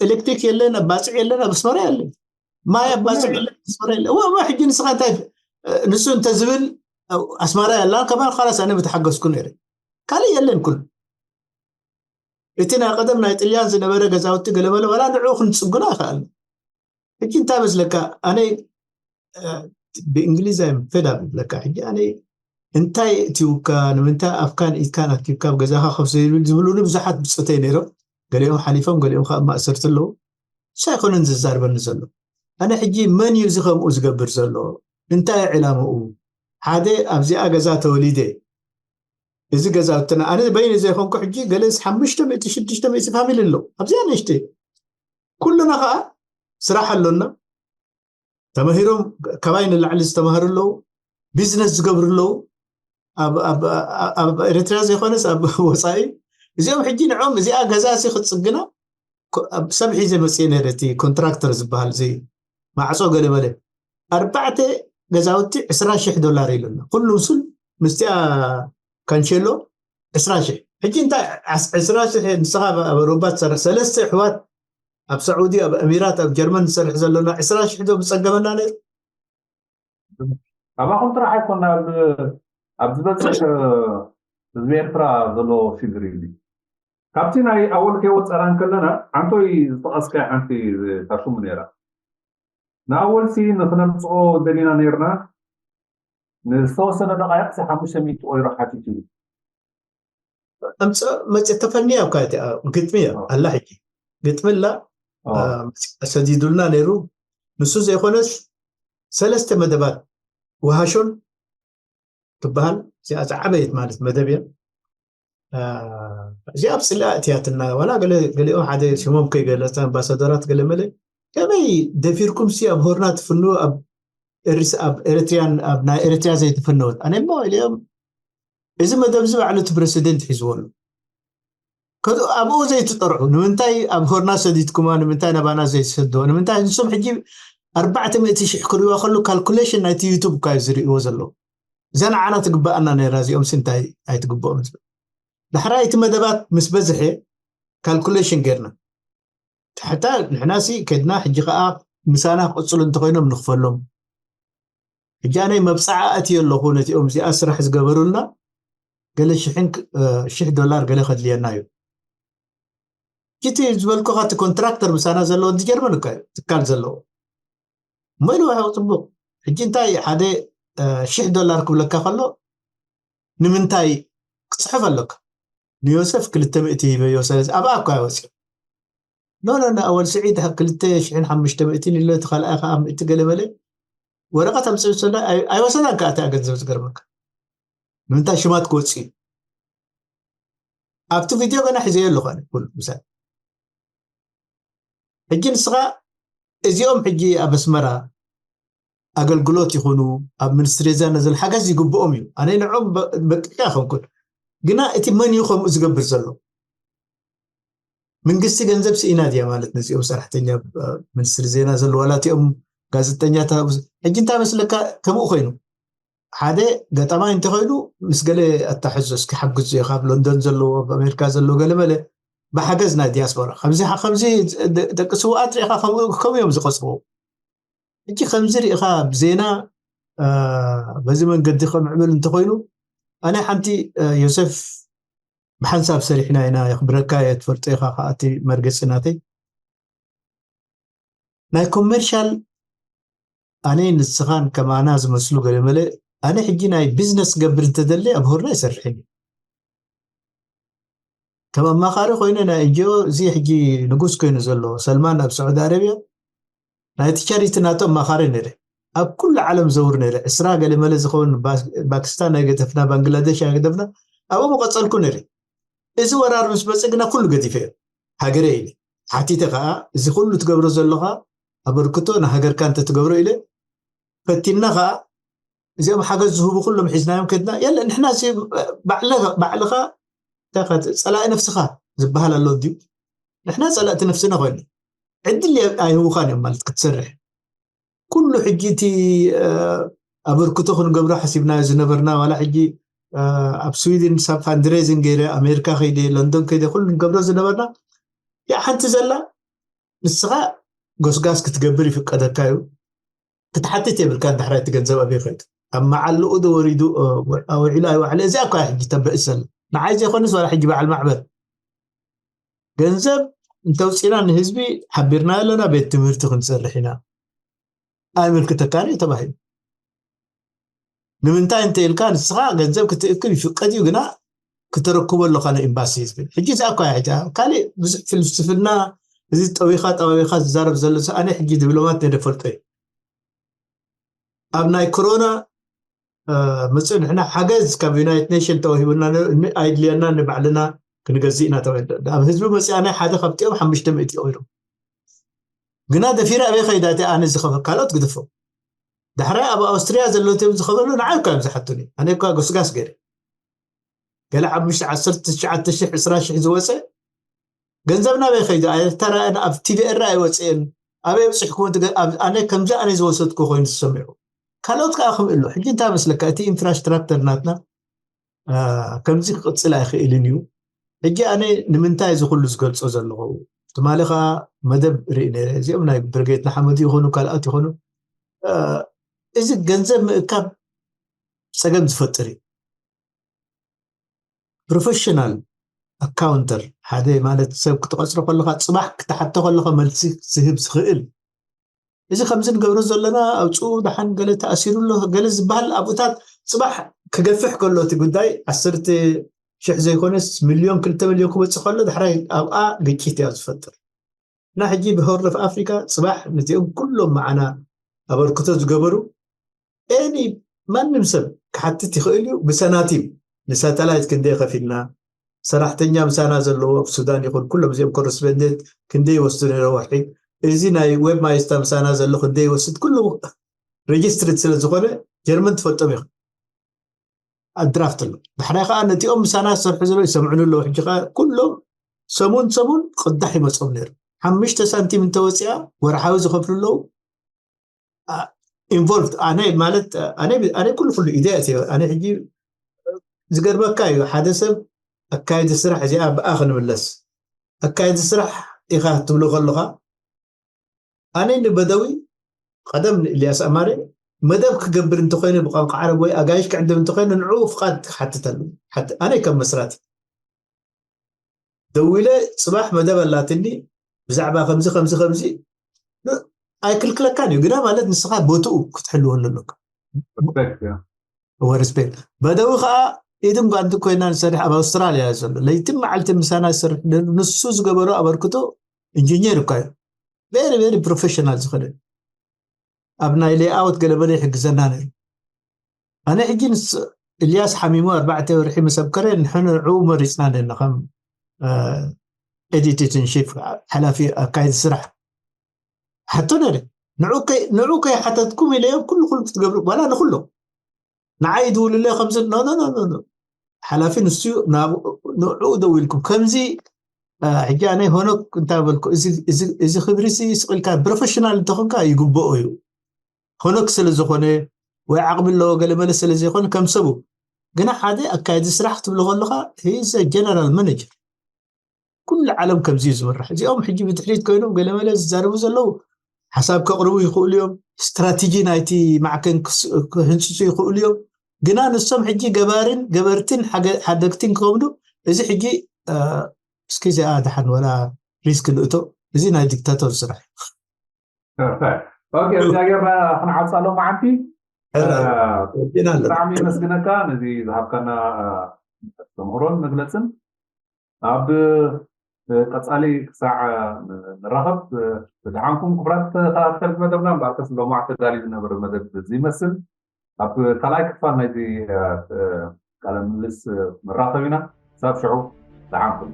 ኤሌክትሪክ የለን ኣብ ባፅዕ የለን ኣብ ኣስመራ የለን ማይ ኣብ ባፅዕ የለን ኣስመራ የለን እዋ እዋ ሕጂ ንስኻ እንታይ ንሱ እንተዝብል ኣስመራ የላን ከማን ካላስ ኣነ ምተሓገዝኩ ነይረ ካልእ የለን ኩሉ እቲ ናይ ቀደም ናይ ጥልያን ዝነበረ ገዛውቲ ገለመለ ዋላ ንዕኡ ክንፅግኖ ኣይከኣልን ሕጂ እንታይ መስለካ ኣነ ብእንግሊዝ ኣይ ፌድ ኣፕ ይብለካ ሕጂ ኣነ እንታይ እትውካ ንምንታይ ኣፍካን ኢድካን ኣኪብካ ኣብ ገዛኻ ከፍ ዘይብል ዝብሉኒ ብዙሓት ብፅተይ ነይሮም ገሊኦም ሓሊፎም ገሊኦም ከዓ ማእሰርቲ ኣለዉ እሱ ኣይኮነን ዘዛርበኒ ዘሎ ኣነ ሕጂ መን እዩ እዚ ከምኡ ዝገብር ዘሎ እንታይ ዕላምኡ ሓደ ኣብዚኣ ገዛ ተወሊደ እዚ ገዛውትና ኣነ በይነ ዘይኮንኩ ሕጂ ገለ ሓሙሽተ ሚእቲ ሽዱሽተ ሚእቲ ፋሚሊ ኣለዉ ኣብዚኣ ንእሽተይ ኩልና ከዓ ስራሕ ኣሎና። ተመሂሮም ካባይ ንላዕሊ ዝተማህሩ ኣለዉ፣ ቢዝነስ ዝገብሩ ኣለዉ። ኣብ ኤርትራ ዘይኮነስ ኣብ ወፃኢ። እዚኦም ሕጂ ንዖም እዚኣ ገዛ ሲ ክትፅግና ሰብ ሒዘ መፅእ ነረ፣ እቲ ኮንትራክተር ዝበሃል እዚ ማዕፆ ገለመለ ኣርባዕተ ገዛውቲ ዕስራ ሽሕ ዶላር ኢሉና። ኩሉ ሱል ምስቲኣ ካንሸሎ ዕስራ ሽሕ። ሕጂ እንታይ ዕስራ ሽሕ ንስኻ ኣብ ኣውሮፓ ትሰርሕ፣ ሰለስተ ኣሕዋት ኣብ ሳዑዲ፣ ኣብ እሚራት፣ ኣብ ጀርመን ንሰርሕ ዘለና ዕስራ ሽሕ ዶ ብፀገመና ነይሩ? ካባኹም ጥራሕ ኣይኮና ኣብ ዝበፅሕ ህዝቢ ኤርትራ ዘሎ ሽግር እዩ። ካብቲ ናይ ኣወል ከይወፀና እንከለና ዓንቶይ ዝጠቐስካይ ሓንቲ ታሽሙ ነይራ። ንኣወልሲ ንክነምፅኦ ደሊና ነይርና። ንዝተወሰነ ደቃይቕ ሲ ሓሙሽተ ሚእቲ ኦይሮ ሓቲቱ እዩ። ኣምፀ መፅእ ተፈኒ ኣብ ካቲ ግጥሚ እያ ኣላ። ሕጂ ግጥሚ ኣላ ሰዲዱልና ነይሩ። ንሱ ዘይኮነስ ሰለስተ መደባት ወሃሾን ትበሃል እዚኣ ዝዓበየት ማለት መደብ እያ። እዚኣ ኣብ ፅላእ እትያትና ዋላ ገሊኦም ሓደ ሽሞም ከይገለፀ ኣምባሳደራት ገለ መለ ከመይ ደፊርኩም ሲ ኣብ ሆርና ትፍንዎ ኣብ ኤርትሪያን ኣብ ናይ ኤርትሪያ ዘይትፍነወት ኣነ እሞ ኢለዮም። እዚ መደብ እዚ ባዕሉ እቲ ፕረሲደንት ሒዝዎ ኣሎ። ከዚ ኣብኡ ዘይትጠርዑ ንምንታይ ኣብ ሆርና ሰዲድኩማ ንምንታይ ናባና ዘይትሰድዎ ንምንታይ ንሶም ሕጂ ኣርባዕተ ሚእቲ ሽሕ ክርእዋ ከሎ ካልኩሌሽን ናይቲ ዩቱብ እኳ እዩ ዝርእዎ ዘሎ። እዛ ንዓና ትግበኣና ነራ እዚኦም ስንታይ ኣይትግበኦም ዝብል ዳሕራይ እቲ መደባት ምስ በዝሐ ካልኩሌሽን ጌርና ትሕታ ንሕናሲ ከድና ሕጂ ከዓ ምሳና ክቅፅሉ እንተኮይኖም ንክፈሎም። ሕጂ ኣነይ መብፃዓ ኣትዮ ኣለኹ ነቲኦም እዚኣ ስራሕ ዝገበሩልና ገለ ሽሕን ሽሕ ዶላር ገለ ከድልየና እዩ። እቲ ዝበልኩኻ እቲ ኮንትራክተር ምሳና ዘለዎ ጀርመን እካ እዩ ትካል ዘለዎ እሞ ኢሉ ጽቡቅ። ሕጂ እንታይ ሓደ ሽሕ ዶላር ክብለካ ከሎ ንምንታይ ክፅሕፍ ኣለካ? ንዮሰፍ ክልተ ሚእቲ ሂበዮ። ስለዚ ኣብኣ እኳ ኣይወፅእ ኖ ኖ ኣወል ስዒድ ክልተ ሽሕን ሓሙሽተ ሚእትን ኢሎ እቲ ካልኣይ ከዓ ምእቲ ገለመለ ወረቐት ኣምፅእ ሰለ ኣይወሰዳን ከዓ እታ ገንዘብ ዝገርመካ ንምንታይ ሽማት ክወፅእ እዩ? ኣብቲ ቪድዮ ገና ሒዘዮ ኣለኹ ኣነ ኩሉ ምሳሌ። ሕጂ ንስኻ እዚኦም ሕጂ ኣብ ኣስመራ ኣገልግሎት ይኹኑ ኣብ ሚኒስትሪ ዜና ዘሎ ሓገዝ ይግብኦም እዩ። ኣነ ንዕኦም በቂቃ ይኸንኩን ግና እቲ መን እዩ ከምኡ ዝገብር ዘሎ? መንግስቲ ገንዘብ ስኢና ድያ ማለት ነዚኦም ሰራሕተኛ ሚኒስትሪ ዜና ዘሎ ዋላ እቲኦም ጋዜጠኛታት ሕጂ እንታይ መስለካ ከምኡ ኮይኑ ሓደ ገጣማይ እንተኮይኑ ምስ ገለ ኣታሕዞ እስኪ ሓግዙ እዩ ካብ ሎንዶን ዘለዎ ኣብ ኣሜሪካ ዘለዎ ገለመለ ብሓገዝ ናይ ዲያስፖራ ከምዚ ከምዚ ደቂ ስውኣት ሪኢኻ ከምኡ ከምኡ እዮም ዝቆፅርዎ። ሕጂ ከምዚ ሪኢኻ ብዜና በዚ መንገዲ ከምዕብል እንተኮይኑ ኣነ ሓንቲ ዮሴፍ ብሓንሳብ ሰሪሕና ኢና የኽብረካ እየ ትፈልጦ ኢኻ ከኣቲ መርገፂ ናተይ ናይ ኮመርሻል ኣነ ንስኻን ከማና ዝመስሉ ገለመለ ኣነ ሕጂ ናይ ቢዝነስ ገብር እንተደለ ኣብ ሆርና ይሰርሕን እዩ ከም ኣማኻሪ ኮይነ ናይ ኤንጂኦ እዚ ሕጂ ንጉስ ኮይኑ ዘሎ ሰልማን ኣብ ስዑዲ ኣረብያ ናይቲ ቻሪቲ ናቶ ኣማኻሪ ነይረ ኣብ ኩሉ ዓለም ዘውር ነይረ ዕስራ ገለመለ ዝኸውን ፓኪስታን ኣይገደፍና ባንግላደሽ ኣይገደፍና ኣብኡ ምቐፀልኩ ነይረ እዚ ወራር ምስ መፀ ግና ኩሉ ገዲፈ እየ ሃገረ ኢለ ሓቲተ ከዓ እዚ ኩሉ ትገብሮ ዘለኻ ኣበርክቶ ንሃገርካ እንተትገብሮ ኢለ ፈቲና ከዓ እዚኦም ሓገዝ ዝህቡ ኩሎም ሒዝናዮም ከድና የለ ንሕና ባዕልኻ ፀላኢ ነፍስኻ ዝበሃል ኣሎ ድዩ ንሕና ፀላእቲ ነፍስና ኮይኑ ዕድል ኣይህቡኻን እዮም ማለት ክትሰርሕ ኩሉ ሕጂ እቲ ኣበርክቶ ክንገብሮ ሓሲብናዮ ዝነበርና ዋላ ሕጂ ኣብ ስዊድን ሳብ ፋንድሬዝን ገይረ ኣሜሪካ ከይደ ለንዶን ከይደ ኩሉ ንገብሮ ዝነበርና ያ ሓንቲ ዘላ ንስኻ ጎስጋስ ክትገብር ይፍቀደካ እዩ ክትሓትት የብልካ ዳሕራይ እቲ ገንዘብ ኣበይ ከይዱ ኣብ መዓልኡ ዶ ወሪዱ ኣውዒሉ ኣይወዓለ እዚኣ እኳ ሕጂ ተበእስ ዘላ ንዓይ ዘይኮነስ ዋላ ሕጂ በዓል ማዕበል ገንዘብ እንተውፂና ንህዝቢ ሓቢርና ኣለና ቤት ትምህርቲ ክንሰርሕ ኢና ኣይምልክተካን እዩ ተባሂሉ ንምንታይ እንተ ኢልካ ንስኻ ገንዘብ ክትእክብ ይፍቀድ እዩ ግና ክተረክቦ ኣለካ ንኤምባሲ ዝብል ሕጂ እዛ እኳ ሕጂ ካልእ ብዙሕ ፍልስፍና እዚ ጠዊኻ ጠባቢኻ ዝዛረብ ዘሎ ኣነ ሕጂ ዲፕሎማት ነደ ፈልጦ እዩ ኣብ ናይ ኮሮና መፅኡ ንሕና ሓገዝ ካብ ዩናይትድ ኔሽን ተዋሂቡና ኣይድልየና ንባዕልና ክንገዝእ ኢና ተባሂሉ ኣብ ህዝቢ መፅኣ ናይ ሓደ ካብቲኦም ሓሙሽተ ሚእቲ ኦይሮ ግና ደፊረ ኣበይ ከይዳ እቲ ኣነ ዝኸፈ ካልኦት ግድፎ። ዳሕራይ ኣብ ኣውስትርያ ዘለዉ እዮም ዝኸፈሉ ንዓይ እኳ እዮም ዝሓቱኒ። ኣነ እኳ ጎስጋስ ገይረ። ገለ ኣብ ምሽ ዓሰርተ ትሽዓተ ሺሕ ዕስራ ሺሕ ዝወፀ ገንዘብ ናበይ ከይዱ ኣይተራእን። ኣብ ቲቪ ኤረ ኣይወፅእን። ኣበይ ኣብፅሕኩም? ኣነ ከምዚ ኣነ ዝወሰድኩ ኮይኑ ተሰሚዑ። ካልኦት ከዓ ከምኡ ኣሎ። ሕጂ እንታይ መስለካ እቲ ኢንፍራስትራክተር ናትና ከምዚ ክቕፅል ኣይኽእልን እዩ። ሕጂ ኣነ ንምንታይ እዚ ኩሉ ዝገልፆ ዘለኹ ትማሊ ከዓ መደብ ርኢ ነረ። እዚኦም ናይ ብርጌድ ንሓመዱ ይኾኑ ካልኣት ይኾኑ እዚ ገንዘብ ምእካብ ፀገም ዝፈጥር እዩ። ፕሮፌሽናል ኣካውንተር ሓደ ማለት ሰብ ክትቐፅሮ ከለካ ፅባሕ ክትሓቶ ከለካ መልሲ ዝህብ ዝኽእል እዚ ከምዚ ንገብሮ ዘለና ኣውፅኡ ደሓን ገለ ተኣሲሩ ኣሎ ገለ ዝበሃል ኣብኡታት ፅባሕ ክገፍሕ ከሎ እቲ ጉዳይ ዓሰርተ ሽሕ ዘይኮነስ ሚልዮን ክልተ ሚልዮን ክበፅእ ከሎ ዳሕራይ ኣብኣ ግጭት እያ ዝፈጥር። እና ሕጂ ብሆርን ኦፍ ኣፍሪካ ፅባሕ ነዚኦም ኩሎም መዓና ኣበርክቶ ዝገበሩ ኤኒ ማንም ሰብ ክሓትት ይኽእል እዩ። ብሰናቲም ንሳተላይት ክንደይ ከፊልና፣ ሰራሕተኛ ምሳና ዘለዎ ኣብ ሱዳን ይኹን ኩሎም እዚኦም ኮረስፖንደንት ክንደይ ይወስዱ ነይረ ወርሒ፣ እዚ ናይ ዌብ ማይስታ ምሳና ዘሎ ክንደይ ይወስድ ኩሉ ሬጅስትርድ ስለ ዝኾነ ጀርመን ትፈልጦም ኢኹም። ኣድራፍት ኣሎ። ዳሕራይ ከዓ ነቲኦም ምሳና ዝሰርሑ ዘለዉ ይሰምዑኒ ኣለዉ። ሕጂ ከዓ ኩሎም ሰሙን ሰሙን ቅዳሕ ይመፆም ነይሩ። ሓሙሽተ ሳንቲም እንተወፂኣ ወርሓዊ ዝኸፍሉ ኣለዉ። ኢንቮልቭድ ኣነ ማለት ኣነ ኣነ ኩሉ ኩሉ ኢደ ኣትዮ ኣነ ሕጂ ዝገርመካ እዩ ሓደ ሰብ ኣካየዲ ስራሕ እዚኣ ብኣ ክንምለስ ኣካየዲ ስራሕ ኢኻ ትብሎ ከለኻ ኣነ ንበደዊ ቀደም ንእልያስ ኣማረ መደብ ክገብር እንተኮይነ ብቋንቋ ዓረብ ወይ ኣጋይሽ ክዕድም እንተኮይነ ንዕኡ ፍቃድ ክሓትተሉ ኣነ ከም መስራቲ ደዊለ ፅባሕ መደብ ኣላትኒ ብዛዕባ ከምዚ ከምዚ ከምዚ ኣይክልክለካን እዩ ግና ማለት ንስኻ ቦትኡ ክትሕልወሉ ኣለካ ወርስፔን በደዊ ከዓ ኢድን ጓንቲ ኮይና ንሰርሕ ኣብ ኣውስትራልያ ዘሎ ለይትን መዓልቲ ምሳና ዝሰርሕ ንሱ ዝገበሮ ኣበርክቶ ኢንጂኒር እኳ እዩ ቬሪ ቬሪ ፕሮፌሽናል ዝኮነ ኣብ ናይ ሌኣውት ገለመለ ይሕግዘና ነይሩ ኣነ ሕጂ ምስ እልያስ ሓሚሙ ኣርባዕተ ወርሒ ምስ ኣብከረ ንሕንዑ መሪፅና ነና ከም ኤዲቲትን ሺፍ ሓላፊ ኣካይዲ ስራሕ ሓቶ ነረ ንዑ ከይሓተትኩም ኢለዮ ኩሉ ኩሉ ክትገብሩ ዋላ ንኩሎም ንዓይ ይድውልለ ከምዚ ኖ ሓላፊ ንሱ ንዑ ደው ኢልኩም ከምዚ ሕጂ ኣነ ሆኖክ እንታይ በልኩ እዚ ክብሪ ስቅልካ ፕሮፌሽናል እንተኾንካ ይግብኦ እዩ ሆኖክ ስለ ዝኾነ ወይ ዓቕሚ ኣለዎ ገለመለ ስለ ዘይኮነ ከም ሰቡ ግና ሓደ ኣካየዲ ስራሕ ክትብሎ ከለካ ሂዘ ጀነራል ማነጀር ኩሉ ዓለም ከምዚ እዩ ዝምራሕ እዚኦም ሕጂ ብድሕሪት ኮይኖም ገለመለ ዝዛረቡ ዘለዉ ሓሳብ ከቕርቡ ይኽእሉ እዮም ስትራቴጂ ናይቲ ማዕከን ክህንፅፁ ይኽእሉ እዮም ግና ንሶም ሕጂ ገባርን ገበርትን ሓደግትን ክኸምዱ እዚ ሕጂ እስኪ እዚኣ ድሓን ወላ ሪስክ ንእቶ እዚ ናይ ዲክታቶር ስራሕ እዩ እዚኣ ጌርና ክንዓፃ ሎማዓንቲ ብጣዕሚ የመስግነካ ነዚ ዝሃብካና ተምክሮን መግለፅን ኣብ ቀፃሊ ክሳዕ ንራኸብ ብድሓንኩም ክብራት ተኸታተልቲ መደብና እምበኣርከስ ሎማዕ ተዳልዩ ዝነበረ መደብ ዝይመስል ኣብ ካልኣይ ክፋል ናይዚ ቃለ ምልልስ ንራኸብ ኢና ክሳብ ሽዑ ደሓንኩም